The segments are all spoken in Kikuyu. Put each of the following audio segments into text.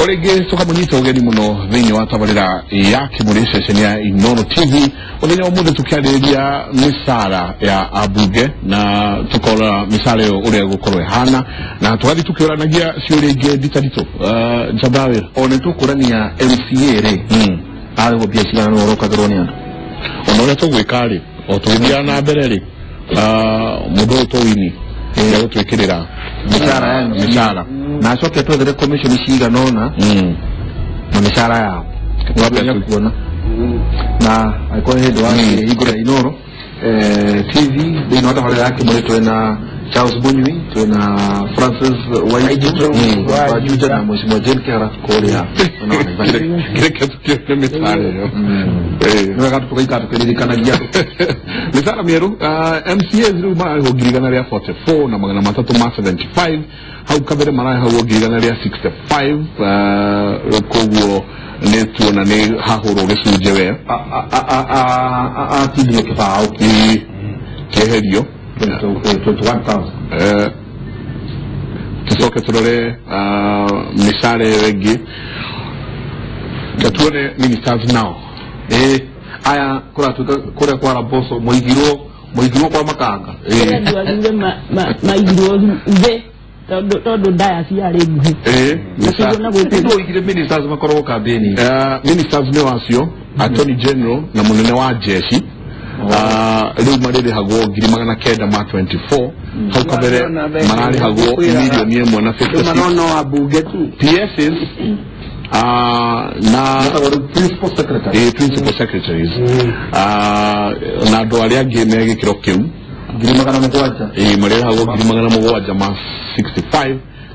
O rĩngĩ tũkamũnyita ũgeni mũno thĩinĩ wa tabarĩra ya Kĩmũrĩ ceceni ya Inooro TV. Mũthenya wa ũmũthĩ tũkĩarĩrĩria mĩcara ya ambunge na tũkorora mĩcara ĩyo ũrĩa ĩgũkorwo ĩhana, na tũgathiĩ tũkĩũranagia ciũria ingĩ nditaritũ. Njamba wĩra o nĩ tũkũrania MCA rĩ arĩhwo mbia cigana nĩ ũrokagĩrwo nĩ andũ. Ona ũrĩa tũgwĩka rĩ, o tũgĩthiaga na mbere rĩ, mũndũ ũyũ tũwini nĩegũtwĩkĩrĩra mĩcara ya MCA. Mĩcara na acoke twethere commission cigana ũna na mĩcara yao. Wambe kuona na angĩkorwo nĩ hĩndĩ wa hingũra Inooro TV thĩinĩ wa tabarĩra ya Kĩmũrĩ twĩna Charles Munyui, twĩna Francis Waitu wa Juja na Mheshimiwa Jane Kihara kũrĩa mwena wa Naivasha. Kĩreke tũkĩone mĩcara ĩyo. Nĩ wega tũgaikara tũkĩririkanagia mĩcara mĩerũ. MCAs rĩu mararĩhwo 144,375. Hau kabere mararĩhagwo 165,000. Koguo nĩ tuona nĩ hahũrwo gĩcunjĩ we atinio kĩbaũ. Ĩ, kĩeherio 21,000. Tucoke tũrore mĩcara ĩyo ĩngĩ, tuone ministers now. Ĩ, aya kũratuĩka kũrĩa kwa Raboso mũigirwo kwa makanga. Kũrĩ andũ athure maigirwo thĩ tondũ ndaya ciarĩ nguhĩ. Makĩgwo na gũkũ. Nĩ ũigire ministers makoragwo kambĩni. Ministers nĩ wacio attorney general na mũnene wa jeshi rĩu marĩrĩhagwo 924,000. Hau kabere mararĩhagwo 1,056,000. Marona ambunge tu. PSs na Metagwo rĩu principal secretary. Principal secretaries na andũ arĩa angĩ me gĩkĩro kĩu 700,000. Marĩrĩhagwo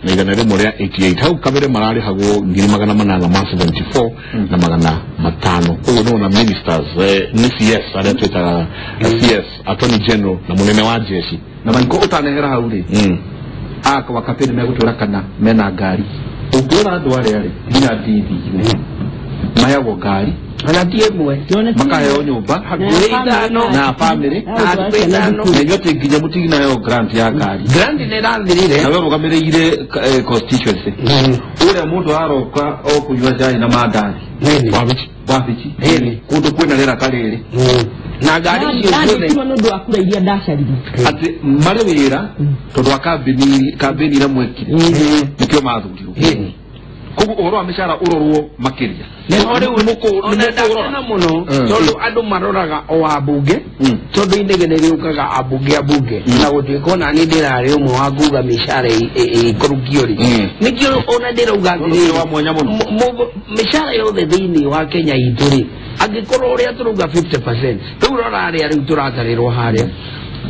765,188. Hau kabere mararĩhagwo 874,500. Koguo nĩwona ministers nĩ CS arĩa twĩtaga CS, attorney general na mũnene wa jeshi. Na maiko ũtanehera hau rĩ, aka wakapeni megũtwĩra kana mena ngari. Ũngĩona andũ arĩa rĩ nginya ndithi-inĩ maheagwo ngari ona ti ĩmwe makaheo nyũmba hakuhĩ ithano na family na hakuhĩ ithano. Na inyuĩ atĩ nginya mũtinaheo grant ya ngari. Grant nĩ ĩrathirire. Na we ũrũgamĩrĩire constituency ũrĩa mũndũ aroka o kũnyua cai na mandathi. Wabici. Wabici kũndũ kwĩna rĩera karĩrĩ na ngari icio ciothe. Nandĩkirwo nĩ ũndũ wa kura iria ndacaririe. Atĩ marĩ wĩra tondũ wa kambĩni iria mwekire nĩkĩo mathurirwo. Koguo ũhoro wa mĩcara ũrorwo makĩria. Nĩho rĩu ona ndakena mũno tondũ andũ maroraga o ambunge tondũ inegene rĩũkaga ambunge na gũtuĩka ona niĩ ndĩrarĩ ũmwe wa kuga mĩcara ĩkũrukio rĩ, nĩkĩo ona ndĩrauga atĩrĩrĩ, wa mwanya mũno. Mĩcara yothe thĩinĩ wa Kenya itũ rĩ, angĩkorwo ũrĩa tũrauga 50% rĩu rora arĩa rĩu tũratarĩrwo harĩa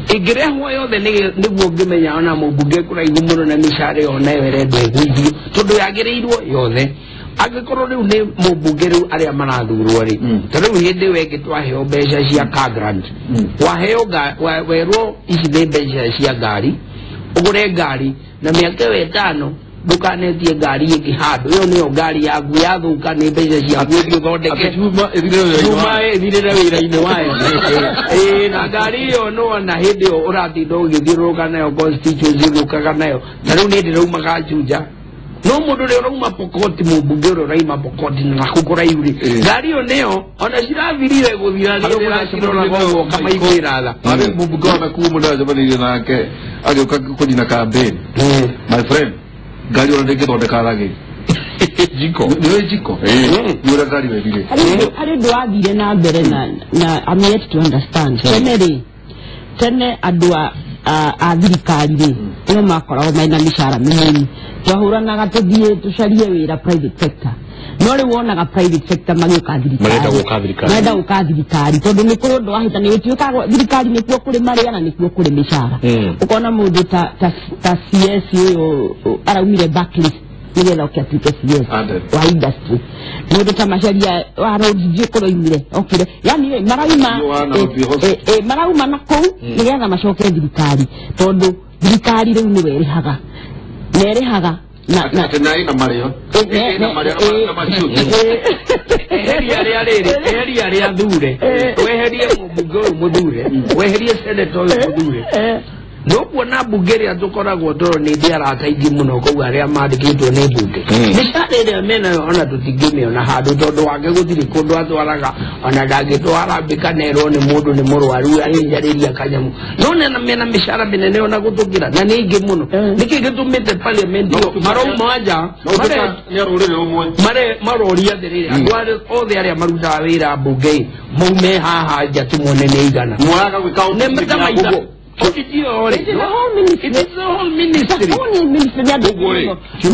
ĩngĩrehwo yothe nĩguo ngĩmenya ona mũmbunge kũraihu mũno na mĩcara ĩyo nayo ĩrendwo ĩgũithio tondũ yagĩrĩirwo yothe. Angĩkorwo rĩu nĩ mũmbunge rĩu arĩa marathurwo rĩ, ta rĩu hĩndĩ ĩyo ĩngĩ twaheo mbeca cia car grant, waheo werwo ici nĩ mbeca cia ngari, ũgũre ngari na mĩaka ĩyo ĩtano ndũkanetie ngari ĩngĩ handũ, ĩyo nĩyo ngari yaku, yathũka nĩ mbeca ciaku ũthiĩ ũthondeke Atĩ yuma ĩthirĩre wĩra-inĩ yuma wayo. ĩthirĩre wĩra-inĩ wayo. Na ngari ĩyo nĩwona hĩndĩ ĩyo ũratinda ũgĩthiũrũrũka nayo constituency ũgĩũkaga nayo. Ta rĩu niĩ ndĩraumaga Juja, no mũndũ ũrĩa ũrauma Pokoti, mũmbunge ũrĩa ũrauma Pokoti na nakũ kũraihu rĩ, ngari ĩyo nĩyo ona cirathirire gũthira Harĩ ũmwe ndĩraciroraga ũguo ũkamaiguĩra tha. Harĩ mũmbunge wa Nakuru mũndũ aracemanirie nake agĩũka kũnina campaign. My friend, ngari ona ndĩngĩthondeka ragĩ. Jiko. Nĩ jiko. Nĩ ũrĩa ngari wethire. Harĩ ũndũ wathire na mbere na I'm yet to understand. Tene rĩ, tene andũ a thirikari rĩ nĩo makoragwo mena mĩcara mĩnini, twahũranaga tũthiĩ tũcarie wĩra private sector, no rĩu wonaga private sector magĩũka thirikari. Marenda gũka thirikari. Marenda gũka thirikari tondũ nĩ kũrĩ ũndũ wahĩtania gũtuĩka thirikari nĩkuo kũrĩ marĩa na nĩkuo kũrĩ mĩcara. Ũkona mũndũ ta CS ũyũ araumire Barclays nĩgetha oke atuĩke CS wa industry, mũndũ ta Macharia wa road ndiũĩ kũrĩa oimire okire, yani rĩ marauma Wa Nairobi Hospital. Marauma na kũu nĩgetha macoke thirikari tondũ thirikari rĩu nĩwe ĩrĩhaga na ĩrĩhaga na Atĩ na ĩna marĩo. Ĩna marĩo na maciũ. Eheria arĩa rĩrĩ, eheria arĩa thure, weherie mũmbunge ũyũ mũthure, weherie senator ũyũ mũthure. Nũkuona mbunge ĩrĩa tũkoragwo tondũ nĩ ndĩ arata aingĩ mũno kũu arĩa mandĩkĩtwo nĩ mbunge. Mĩcara ĩrĩa menayo ona tũtingĩmĩona handũ tondũ wake gũtirĩ kũndũ atwaraga ona ndangĩtwara mbĩ kana erwo nĩ mũndũ nĩ mũrwaru akĩnjarĩria kanyamũ. No nena mena mĩcara mĩnene ona gũtũkĩra na nĩ aingĩ mũno. Nĩkĩ gĩtũmĩte parliament ĩyo marauma nja maroria atĩrĩrĩ andũ othe arĩa marutaga wĩra mbunge maume haha nja tũmone nĩ igana. Nĩ maita It is the whole ministry.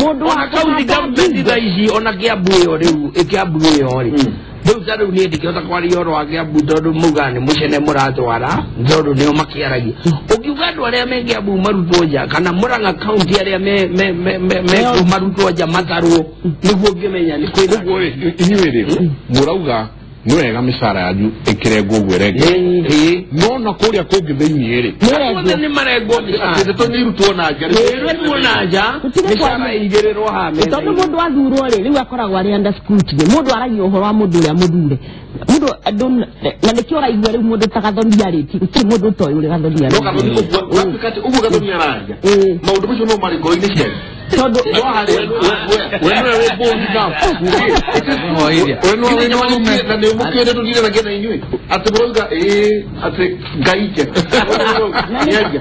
Ona county government thaa ici ona Kiambu ĩyo rĩu Kiambu ĩyo rĩ rĩu ta rĩu niĩ ndingĩhota kwaria ũhoro wa Kiambu tondũ maugaga nĩ mũcene mũratwara tondũ nĩo makĩaragia. Ũngiuga andũ arĩa me Kiambu marutwo nja kana Murang'a county arĩa me marutwo nja matarwo nĩguo ngĩmenya nĩ kwĩna. Ũguo rĩ inyuĩ rĩ mũrauga nĩ wega mĩcara yanyu ĩkĩrengwo ũguo ĩrengwo no na kũrĩa kũngĩ thĩinĩ rĩ othe nĩ marengwo mĩcara ndeto nĩ irutwo na nja ĩrutwo na nja mĩcara ĩigĩrĩrwo haha metha-inĩ tondũ mũndũ athurwo rĩ rĩu akoragwo arĩ under scrutiny mũndũ aragia ũhoro wa mũndũ ũrĩa mũthure mũndũ andũ na nĩkĩo ũraigua rĩu mũndũ ta Gathoni arĩtie gũtirĩ mũndũ ũtoĩ ũrĩa Gathoni arĩ ũguo Gathoni araria maũndũ macio no marĩ ngoro-inĩ cianyu tondũ we nĩwe wĩ bold enough we nĩwe wĩ mũrume na nĩ mũkĩrĩ tũtiranagia na inyuĩ atĩ mũrauga ĩĩ atĩ Ngai njega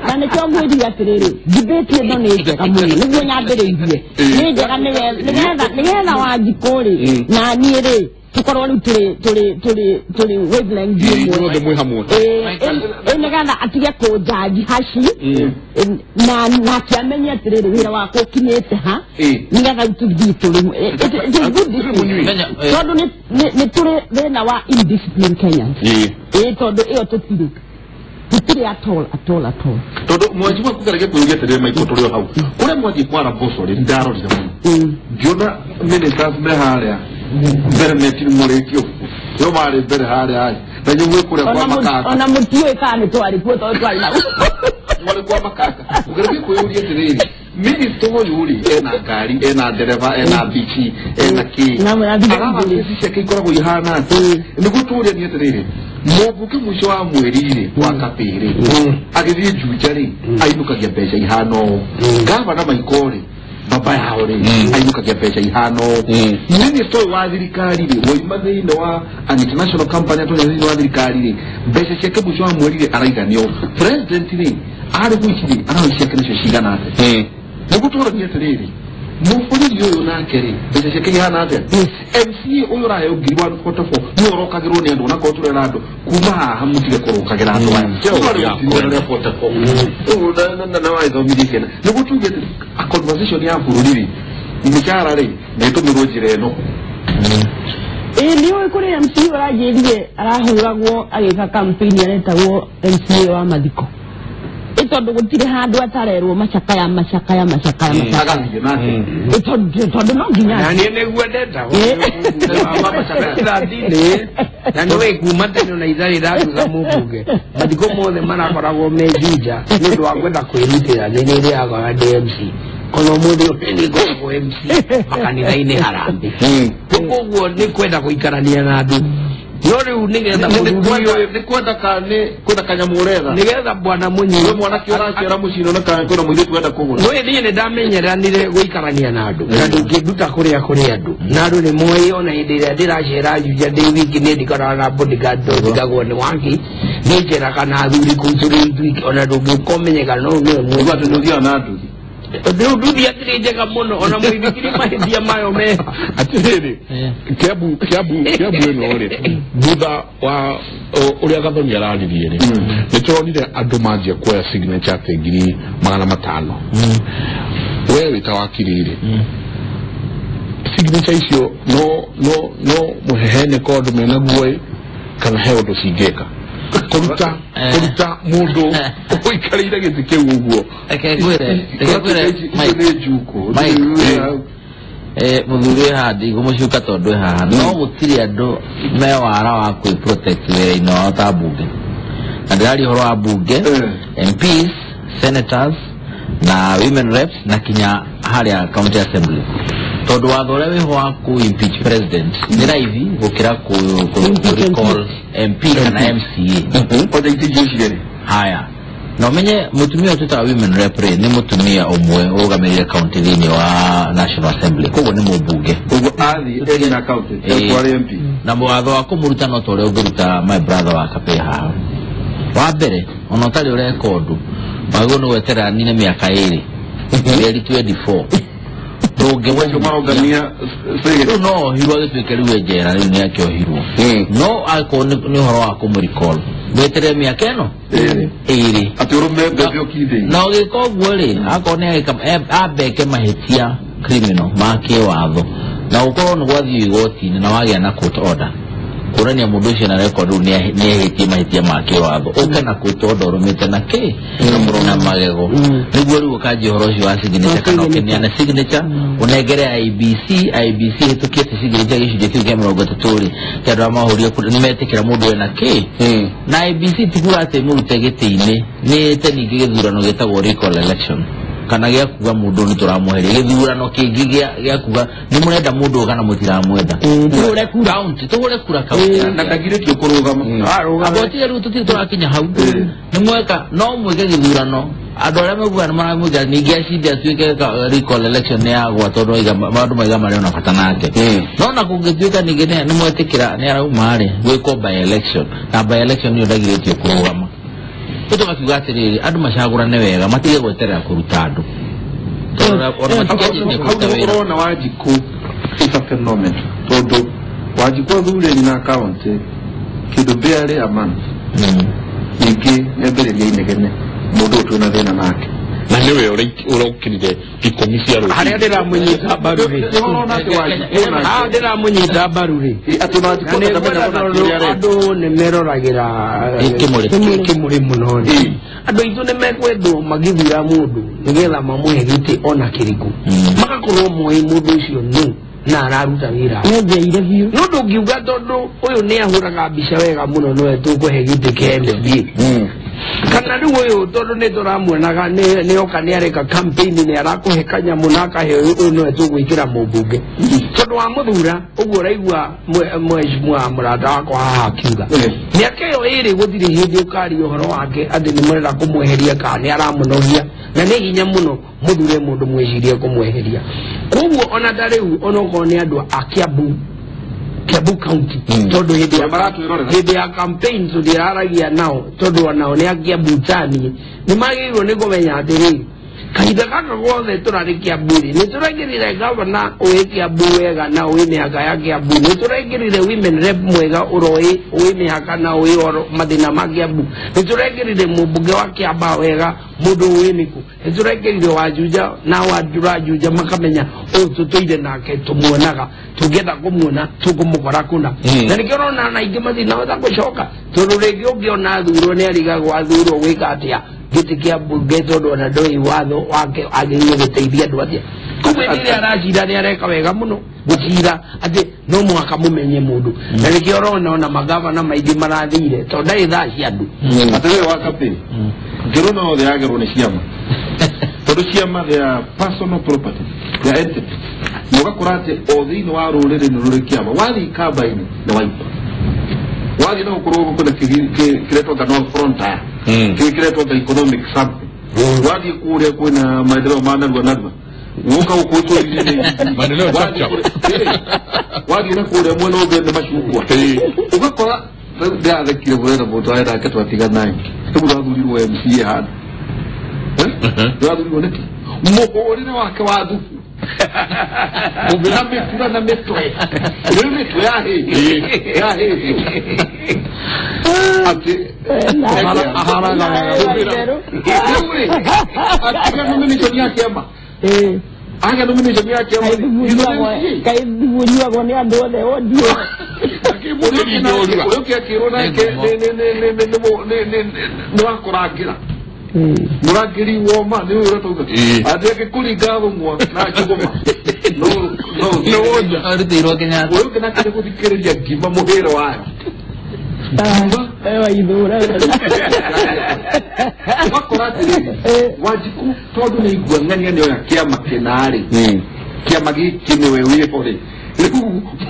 na nĩkĩo ngwĩrire atĩrĩrĩ debate ĩno nĩ njega mũno nĩguo nyambĩrĩirie nĩ njega nĩgetha Wanjikũ rĩ na niĩ rĩ tukorwo rĩu tũrĩ wavelength ĩmwe ithuothe mwĩ hamwe nĩgetha atige kũnjanji haci na akĩamenye atĩrĩrĩ wĩra wakwa ũkinyĩte ha nĩgetha rĩu tũthiĩ tũrĩ tondũ nĩ tũrĩ thĩna wa indiscipline Kenyans tondũ ĩyo tũtirĩ at all tondũ mwanji waku karagia kwĩũria atĩrĩrĩ Michael tũrĩ o hau kũrĩa mwathiĩ kwara mboco rĩ ndarorire mũno ngĩona ministers me harĩa mbere metiri mũrĩkio yo marĩ mbere harĩa na inyuĩ mwĩ kũrĩa kwa makaka ona mũtiũĩ kana nĩ twarĩ kuo tondũ twarĩ na mwarĩ kwa makaka ũgeretie kwĩyũria atĩrĩrĩ minister ũyũ rĩ ena ngari ena ndereba ena bici ena kĩ araba ciake ikoragwo ihana atĩa nĩguo tũũranie atĩrĩrĩ mũmbunge mũico wa mweri rĩ wa Kabĩ rĩ agĩthiĩ Juja rĩ ainũkagia mbeca ihana ũũ gavana Michael rĩ baba yao rĩ ainũkagia mbeca ihana ũũ minister ũyũ wa thirikari rĩ wauma thĩinĩ wa an international company atonya thĩinĩ wa thirikari rĩ mbeca ciake mũico wa mweri rĩ araigania ũũ president rĩ arĩ gwĩci rĩ araoya ciake nacio cigana atĩa nĩguo tũranie atĩrĩrĩ mũborithi ũyũ nake rĩ mbeca ciake ihana atĩa MCA ũyũ ũraheo 144,000 nĩwe ũrokagĩrwo nĩ andũ onakorwo tũrera andũ kuma haha mũtige kũrokagĩra andũ aya ũyũ na waithomithie ciana nĩguo tuge a conversation ya bũrũri rĩ mĩcara rĩ na ĩtũmĩrwo njĩra ĩno ĩĩ nĩũĩ kũrĩ MCA ũranjĩrire arahũragwo agĩka campaign aretagwo MCA wa mathiko tondũ gũtirĩ handũ atarerwo macakaya tondũ no nginya na niĩ nĩguo ndetagwo na nĩwe kuma tene na itharĩ ndatuga mũmbunge mathiko mothe marakoragwo me Juja nĩ ũndũ wa kwenda kwĩrutĩra nĩ nĩrĩaga ndĩ MC kono mũthĩ ũyũ nĩ ngoragwo MC makanitha-inĩ harambĩ koguo nĩ kwenda gũikarania na andũ no rĩu nĩgetha mũthuri ũyũ nĩ kwenda kwenda kanyamũ ũretha nĩgetha bwana Mũnyui we mwanake ũracera mũciĩ na kana kwĩna mũirĩtu wenda kũgũra no niĩ nĩ ndamenyeranire gũikarania na andũ na ndũngĩnduta kũrĩa kũrĩ andũ na andũ nĩ moĩ ona hĩndĩ ĩrĩa ndĩracera Juja ndĩ wiki nĩ ndikoraga na bodyguard tondũ ndigagwo nĩ waki nĩ njeraga na athuri kũu tũrĩ ithuiki ona ndũngĩũka ũmenyeka no nĩwe mũndũ atĩ nĩ ũthiaga na nduthi rĩu nduthi akĩrĩ njega mũno ona mũithikiri mahĩtia mayo me atĩrĩrĩ Kiambu ĩno rĩ thutha wa ũrĩa Gathoni araririe rĩ nĩ tũronire andũ manjia kuoya signature atĩ 500,000 we wĩ ta wakiri rĩ signature icio no mũheheneko andũ menaguo ĩ kana he ũndũ cingĩka kũruta mũndũ ũikarĩire gĩtĩ kĩu ũguo reke ngwĩre nĩ njuko mũthuri wĩ haha ndigũmũcuka tondũ wĩ haha no gũtirĩ andũ me wara wa kwĩ protect wĩra-inĩ wao ta mbunge na ndĩraria ũhoro wa mbunge MPs senators na women reps na kinya harĩa county assembly tondũ watho ũrĩa wĩho wa kũ impeach president nĩ raithi gũkĩra kũ recall MP kana MCA kwanja itĩ icio cierĩ haya Na ũmenye mũtumia ũyũ twĩtaga women rep rĩ nĩ mũtumia ũmwe ũrũgamĩrĩire county thĩinĩ wa National Assembly, koguo nĩ mũmbunge. Ũguo athiĩ eri na county twarĩ MP. Na watho wa kũmũruta no ta ũrĩa ũngĩruta my brother wa Kapĩ haha. Wa mbere ona ũtarĩ ũreka ũndũ wagĩrĩirwo nĩ gweterera nine mĩaka 2 mĩeri 24 Ũcio marongania rĩu no ohirwo agĩtuĩke rĩu e njera rĩu nĩ akĩohirwo, no akorwo nĩ ũhoro wa kũmũrecall weterere mĩaka ĩno 2 atĩ ũrũme mbembe ũkindĩire. Na ũgĩka ũguo rĩ akorwo nĩ ambeke mahĩtia criminal ma kĩwatho na ũkorwo nĩ gwathiĩ igoti-inĩ na wagĩa na court order kuonania mũndũ ũcio na record rĩu nĩ ehĩtie mahĩtia ma kĩwatho, ũke na court order ũrũmĩte na kĩ na magego nĩguo rĩu ũkanjia ũhoro ũcio wa signature kana ũkĩneana signature ũnengere IBC hĩtũkie atĩ signature gĩcunjĩ kĩu kĩa 30 rĩ kĩa andũ arĩa mahũrire kura nĩmetĩkĩra mũndũ ena kĩ na IBC ti kuga atĩ mũrute gĩtĩ-inĩ nĩ ĩte ningĩ gĩthurano gĩtagwo recall election kana gĩa kuga mũndũ nĩ tũramweheria gĩthurano kĩngĩ gĩa kuga nĩ mũrenda mũndũ ũyũ kana mũtiramwenda, tũhũre kura county tũhũre kura county na ndagirĩtio kũrũgama. Abo tiga rĩu tũtirĩ tũrakinya hau nĩ mweka no mwĩke gĩthurano andũ arĩa mekuga nĩ maramwĩkĩra ningĩ acinde atuĩke recall election nĩ yagwa tondũ maũndũ maiga marĩ ona bata nake, no na kũngĩtuĩka ningĩ nĩ mwetĩkĩra nĩ arauma rĩ gwĩkwo by election na by election nĩyo ndagirĩtio kũrũgama. Tũgakiuga atĩrĩrĩ andũ macagũrane wega matige gweterera kũruta andũ tondũ ona matikanjĩtie kũruta wĩra. Ũrona Wanjikũ is a phenomenon tondũ Wanjikũ athure na county kĩndũ barely a month ningĩ nĩambĩrĩria inegene mũndũ ũyũ twĩna thĩna nake na nĩwe ũrokĩrire 10 cia rũciũ harĩa ndĩramũnyita mbaru rĩ haha ndĩramũnyita mbaru rĩ atĩ Wanjikũ na nĩngwenda tondũ andũ nĩ meroragĩra kĩmũrĩ mũno rĩ andũ aitũ nĩ mekwendwo magĩthura mũndũ nĩgetha mamũhe gĩtĩ ona kĩrĩkũ magakorwo moĩ mũndũ ũcio nũ na araruta wĩra nĩenjeire biũ no ndũngiuga tondũ ũyũ nĩ ahũraga mbica wega mũno nowe tũkũhe gĩtĩ kĩa MCA kana rĩu ũyũ tondũ nĩ tũramuonaga nĩ oka nĩ areka campaign nĩ arakũhe kanyamũ na akahe ũyũ nowe tũgwĩkĩra mũmbunge tondũ wa mũthura ũguo ũraigua mheshimiwa mũrata wakwa haha akiuga mĩaka ĩyo 2 gũtirĩ hĩndĩ ũkaria ũhoro wake atĩ nĩ mũrenda kũmweheria kana nĩ aramũnogia na nĩ hinya mũno mũthure mũndũ mwĩcirie kũmweheria. Koguo ona ta rĩu onokorwo nĩ andũ a Kiambu County tondũ hĩndĩ ya campaign tũtiraragia nao tondũ onao nĩ a Kiambu tani nĩ magĩrĩirwo nĩ kũmenya atĩrĩrĩ kahinda gaka gothe tũrarĩ Kiambu rĩ nĩ tũraingĩrire gavana ũĩ Kiambu wega na ũĩ mĩhaka ya Kiambu, nĩ tũraingĩrire women rep mwega ũroĩ ũĩ mĩhaka na ũĩ mathĩna ma Kiambu, nĩ tũraingĩrire mũmbunge wa Kiambaa wega mũndũ ũĩ nĩkũ, nĩ tũraingĩrire Wajuja na Wajuja makamenya ũyũ tũtũire nake tũmuonaga tũngĩenda kũmuona tũkũmũkora kũna na nĩkĩo ũrona na aingĩ matinahota gũcoka tondũ rĩngĩ ũngĩona athurwo nĩ arigagwo athurwo gwĩka atĩa gĩtĩ kĩa mbunge tondũ ona ndoĩ watho wake agĩrĩirwo gũteithia andũ atĩa. Koguo hĩndĩ ĩrĩa aracira nĩ areka wega mũno gũcira atĩ no mũhaka mũmenye mũndũ na nĩkĩo ũrona ona magavana maingĩ marathire tondũ ndarĩ thaa cia andũ. Atĩrĩrĩ wa Kapĩ ngĩrona othe yagĩrwo nĩ ciama tondũ ciama they are personal property, they are entities na ũgakora atĩ o thĩinĩ wa rũrĩrĩ nĩ rũrĩ kĩama wathiĩ kamba-inĩ nĩ waipa wathiĩ na gũkorwo kwĩna kĩretwo nga North Frontier kĩretwo nga economic something wathiĩ kũrĩa kwĩna maendeleo ma narua narua woka gũkũ itũra-inĩ maendeleo chap chap wathiĩ na kũrĩa mwena ũngĩ nĩ macungwa ũgakora rĩu ndĩrathekire mũrenda mũndũ arenda ake twatiganae rĩu ũrathurirwo MCA handũ ũrathurirwo nĩkĩ mũhũrĩre wake wa thubu na mĩkura na mĩtwe rĩu mĩtwe yahĩte atĩ aharaga wega rĩu rĩ atiga nomination ya kĩama aga nomination ya kĩama kaithunyuagwo nĩ andũ othe odio ũrĩa ũngĩ akĩrwo nake nĩ wa kũrangĩra mũrangĩri woma nĩ ũyũ ũrĩa tauga atĩ akĩkũringa thũng'wa na njũgũma no arutĩirwo Kenyatta ũyũ ũngĩ nake nĩ gũthikĩrĩria ngima mũhĩro wayo waithũra ũgakora atĩrĩrĩ Wanjikũ tondũ nĩ aigua ng'ania nĩoya kĩama kĩna-rĩ kĩama gĩkĩ nĩwe wĩho rĩ rĩu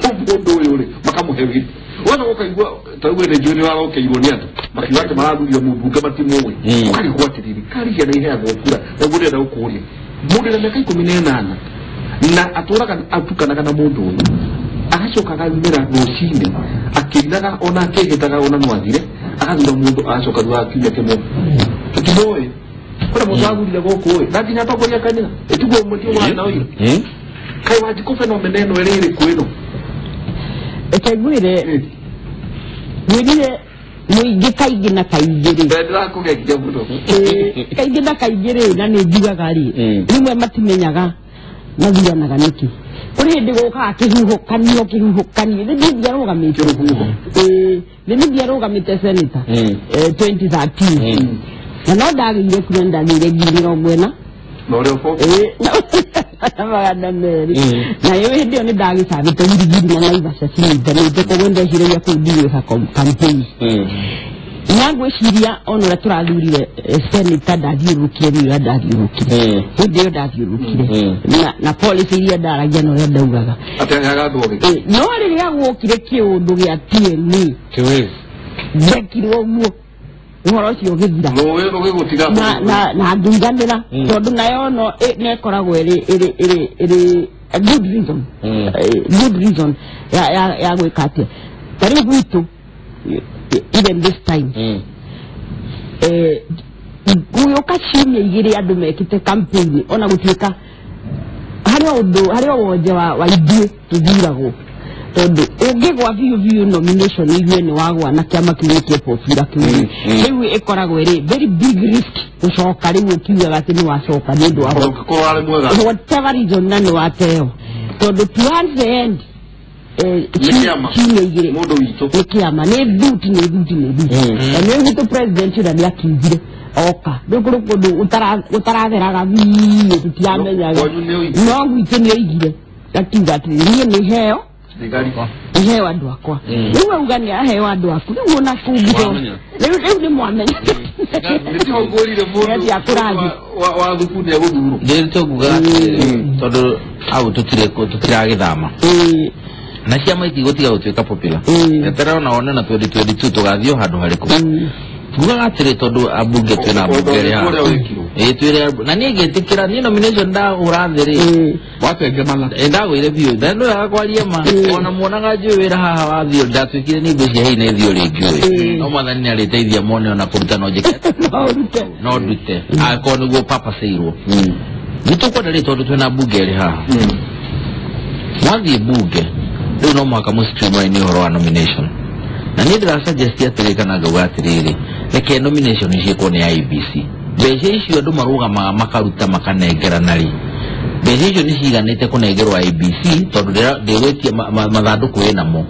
mũndũ ũyũ rĩ makamũhe wĩra Wona ũkaigua ta rĩu ĩrĩ njũĩ nĩ warokeirwo nĩ andũ makiuga atĩ marathurire mũmbunge matimũĩ ũkarigwo atĩrĩrĩ kari ciana iheagwo kura nĩguo ndĩrenda gũkũria mũndũ wĩna mĩaka 18 na atũraga atukanaga na mũndũ ũyũ agacoka agaumĩra rũcinĩ akĩinaga ona akĩhĩtaga ona no athire agathura mũndũ agacoka thutha wa kiumia kĩmwe tũtimũĩ kũrĩa mũndũ athurire gũkũ ĩ na nginya atongoria kanitha ĩtiguo mũtio wa na ũyũ kaĩ Wanjikũ phenomenon ĩno ĩrĩ ĩrĩkũ ĩno reke ngwĩre ngwĩrire mũingĩ kaingĩ na kaingĩ rĩ ndĩrakũgegia mũno kaingĩ na kaingĩ rĩ na nĩ njugaga rĩ rĩmwe matimenyaga mathuranaga nĩkĩ kũrĩ hĩndĩ gũkaga kĩhuhũkanio nĩ ndiarũgamĩte nĩ ndiarũgamĩte senator 2013 na no ndagĩire kura ndagĩire 40,000 na ũrĩa ũbũ magana merĩ na ĩyo hĩndĩ ĩyo nĩ ndagĩcabĩte ngiri na Naivasha cinyitanĩte koguo ndeciragia kũu ndigwĩka campaign na ngwĩciria ona ũrĩa tũrathurire senator ndathiũrũrũkire nĩ ũrĩa ndathiũrũrũkire hĩndĩ ĩyo ndathiũrũrũkire na policy iria ndaragia na ũrĩa ndaugaga atĩ agathwo no rĩrĩa guokire kĩũndũ gĩa TNA ndekirwo ũguo ũhoro ũcio ũgĩthira na ngĩiganĩra tondũ nayo no ĩkoragwo ĩrĩ a good reason good reason ya gwĩka atĩa ta rĩu gwitũ even this time gũgĩũka ciumia igĩrĩ andũ mekĩte campaign ona gũtuĩka harĩ ũndũ harĩ o wonje wa ithuĩ tũthuragwo tondũ ũngĩgwa biũ biũ nomination igue nĩ wagwa na kĩama kĩu nĩkĩo popular kĩu rĩu ĩkoragwo ĩrĩ very big risk gũcoka rĩu ũkiugaga atĩ nĩ wacoka nĩ ũndũ wa whatever reason na nĩ wateo tondũ towards the end ciumia igĩrĩ nĩ kĩama nĩ thuti nĩ thuti nĩ thuti na nĩ gwitũ president ũrĩa nĩ akiugire oka rĩu kũrĩ kũndũ gũtaratheraga biũ tũtiamenyaga no gwitũ nĩ oigire akiuga atĩ niĩ nĩ heo iheo andũ akwa rĩu auga nĩ aheo andũ aku rĩu ona kũngĩ rĩu nĩ mwamenya nĩtihongũrire mũndũ wa thubu nĩ egũthurwo ndĩrĩte nguga atĩrĩrĩ tondũ hau tũtiragĩthama na ciama itigũtiga gũtuĩka popular eterera ona wone na 2022 tũgathiĩ o handũ harĩkũ ngugaga atĩrĩ tondũ ambunge twĩna ambunge erĩ haha ĩĩ twĩre na niĩ ngĩtĩkĩra niĩ nomination ndahũra thĩ rĩ watengemana ndagũire biũ na nĩ wega kwaria ma ona muonaga njũĩ wĩra haha wathiĩ ndatuĩkire nĩ ngwĩciria hihi nĩ thiĩ rĩngĩ ũyũ no mwathani nĩ arĩteithia mone ona kũruta no njĩke no ndute angĩkorwo nĩguo papacĩirwo nĩ tũkwenda rĩ tondũ twĩna mbunge erĩ haha mwathiĩ mbunge rĩu no mũhaka mũ streamline ũhoro wa nomination na niĩ ndĩra suggest atĩrĩ kana ngauga atĩrĩrĩ reke nomination ciĩkwo nĩ IEBC mbeca icio andũ marũgamaga makaruta makanengerana rĩ mbeca icio nĩ ciiganĩte kũnengerwo IEBC tondũ ndĩgwĩtia mathandũkũ ĩnamo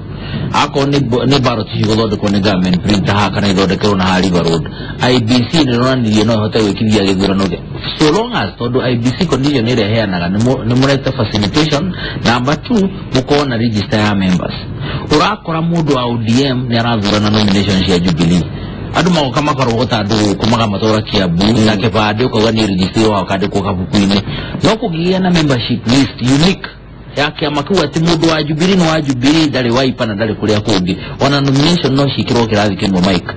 akorwo nĩ ballot cigũthondekwo nĩ government printer haha kana ithondekerwo na haha River Road IEBC nĩ ĩronanirie no ĩhote gwĩkithia gĩthurano so long as tondũ IEBC condition ĩrĩa ĩheanaga nĩ mũrete facilitation number 2 mũkorwo na register ya members ũrakora mũndũ wa ODM nĩ arathurana nomination cia Jubilee andũ magoka makarogota andũ gũkũ magamatwara Kiambu na kĩbandĩ ũkauga nĩ register wao kandĩkwo kabuku-inĩ no kũngĩgĩa na membership list unique ya kĩama kĩu atĩ mũndũ wa Jubilee nĩ wa Jubilee ndarĩ Wiper na ndarĩ kũrĩa kũngĩ ona nomination no ciĩkĩrwo kĩrathi kĩmwe Mike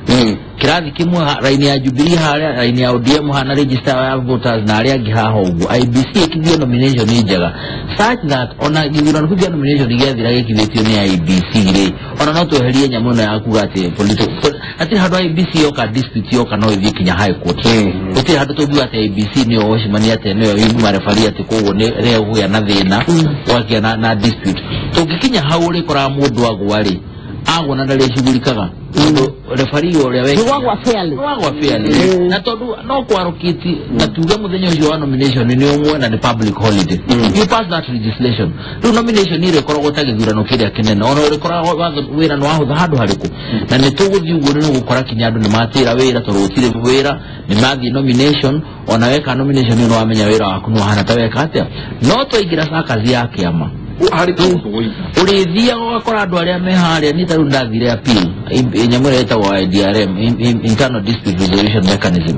kĩrathi kĩmwe raini ya Jubilee harĩa raini ya ODM haha na register ya voters na arĩa angĩ haha ũguo IEBC ĩkithie nomination njega such that ona gĩthurano kĩu kĩa nomination gĩathira gĩkithĩtio nĩ IEBC rĩ ona no tweherie nyamũ ĩno ya kuga atĩ political hatirĩ handũ IEBC yoka dispute yoka no ĩthiĩ kinya high court gũtirĩ handũ tũngiuga atĩ IEBC nĩyo wacemania atĩ nĩyo marefari atĩ koguo nĩ kũgĩa na thĩna gwakĩa na dispute tũngĩkinya hau ũrĩkoraga mũndũ agwa rĩ agwa na ndarĩcugurikaga tondũ refari ũrĩa wagwa fairly wagwa fairly na tondũ no kwarũkĩti na tuge mũthenya ũcio wa nomination nĩ ũmwe na nĩ public holiday you pass that legislation rĩu nomination ĩrĩkoragwo ta gĩthurano kĩrĩa kĩnene ona ũrĩkoraga wĩra nĩ wahũtha handũ harĩkũ na nĩ tũgũthiĩ ũguo nĩ ũgũkora kinya andũ nĩ matĩra wĩra tondũ gũtirĩ wĩra nĩ mathiĩ nomination ona weka nomination ĩyo nĩ wamenya wĩra waku nĩ wahana ta weka atĩa no twaingĩra cakazi ya kĩama ũrĩthiaga ũgakora andũ arĩa me harĩa niĩ ta rĩu ndathire appeal nyamũ ĩrĩa ĩtagwo IDRM internal dispute resolution mechanism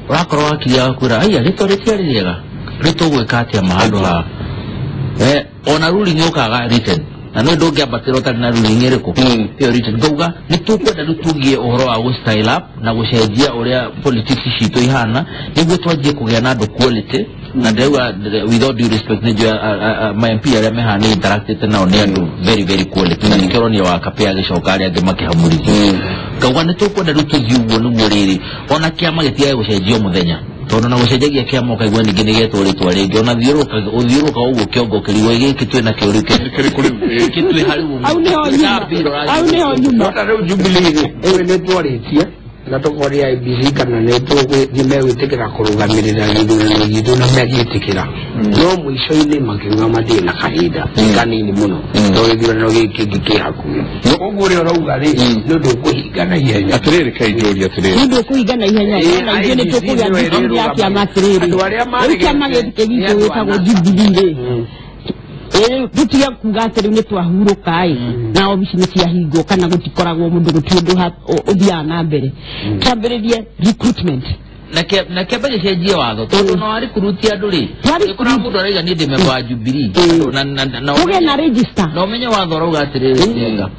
ũrakora wakiri agakwĩra aiya rĩtwa rĩtiarĩ rĩega rĩtũgwĩka atĩa ma handũ haha ona ruling yũkaga written Na nĩ ndũngĩambatĩra ũtarĩ na ruling ĩrĩkũ ĩyo written. Ngauga nĩ tũkwenda rĩu tũgie ũhoro wa gũ style up na gũcenjia ũrĩa politics citũ ihana nĩguo twanjie kũgĩa na andũ quality. Na ndĩrauga with all due respect nĩ njũĩ ma MP arĩa mehaha nĩ interactĩte nao nĩ andũ very very quality, na nĩkĩo ũronire wa Kapea agĩcoka arĩa angĩ makĩhamũrithio. Ngauga nĩ tũkwenda rĩu tũthiĩ ũguo nĩguo rĩrĩ ona kĩama gĩtigae gũcenjio mũthenya, tondũ na gũcenjagia kĩama ũkaigua ningĩ nĩ getwo rĩtwa rĩngĩ, ona ũthiũrũrũka ũguo kĩongo kĩrigwo gĩkĩ twĩ nakĩo rĩu kĩrĩkũ rĩu gĩkĩ twĩ harĩ ũguo. Au nĩho nyuma. Au nĩho nyuma. No rĩu Jubilee rĩ ĩĩ nĩ twarĩtie na tũkoria IEBC kana nĩ megwĩtĩkĩra kũrũgamĩrĩra gĩthurano gitũ, na megĩtĩkĩra, no mũico-inĩ makiuga matirĩ na kahinda kanini mũno tondũ gĩthurano gĩkĩ kĩngĩ kĩ hakuhĩ. Koguo ũrĩa ũrauga rĩ nĩ ũndũ ũkũhinga na ihenya. Atĩrĩrĩ, kai njũria atĩrĩrĩ, nĩ ũndũ ũkũhinga na ihenya, na ithuĩ nĩ tũkũgĩa thukuru ya kĩama atĩrĩrĩ. Andũ arĩa Rĩu kĩama gĩkĩ gitũ gĩtagwo Jubilee rĩ, tũtige kuga atĩ rĩu nĩ twahurũka ĩ na obici nĩ ciahingwo kana gũtikoragwo mũndũ gũtirĩ ũndũ ũthiaga na mbere. Twambĩrĩrie recruitment na kĩamba gĩcenjie watho tondũ no arikuruti andũ rĩ gĩkora mũndũ arauga niĩ ndĩ member wa Jubilee na ũgĩe na register na ũmenye watho ũrauga atĩrĩrĩ Njenga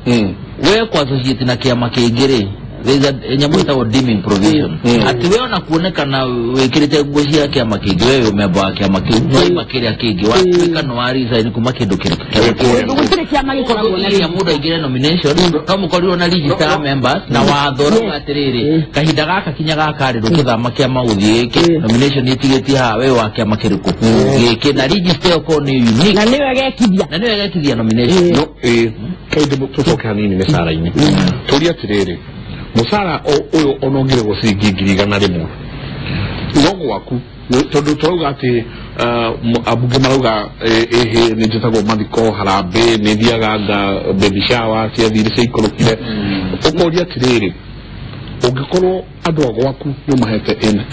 we kwa associate na kĩama kĩngĩ rĩ there's a nyamũ ĩtagwo deeming provision atĩ we ona kuonekana wĩkĩrĩte nguo cia kĩama kĩngĩ we wĩ member wa kĩama kĩu no ima kĩrĩa kĩngĩ watuĩka no wa resign kuma kĩndũ kĩrĩkũ gũtirĩ kĩama gĩkoragwo na rĩrĩa mũndũ aingĩre nomination no mũkorirwo na register ya members na watho ũrauga atĩrĩrĩ kahinda gaka kinya gaka rĩ ndũkĩthama kĩama gũthiĩ gĩkĩ nomination ĩtigĩtie haha we wa kĩama kĩrĩkũ gĩkĩ na register ĩyo korwo nĩ unique na nĩyo ĩgekithia na nĩyo ĩgekithia nomination. No kaĩ tũcoke hanini mĩcara-inĩ tũrie atĩrĩrĩ mũcara ũyũ ona ũngĩrĩhwo ciringi 100,000 no gwaku tondũ tũrauga atĩ ambunge marauga ĩhĩ nĩ njĩtagwo mathiko harambĩ nĩ thiaga nga baby shower ciathire ciaikũrũkire. Ũkoria atĩrĩrĩ ũngĩkorwo andũ a gwaku nĩ ũmahete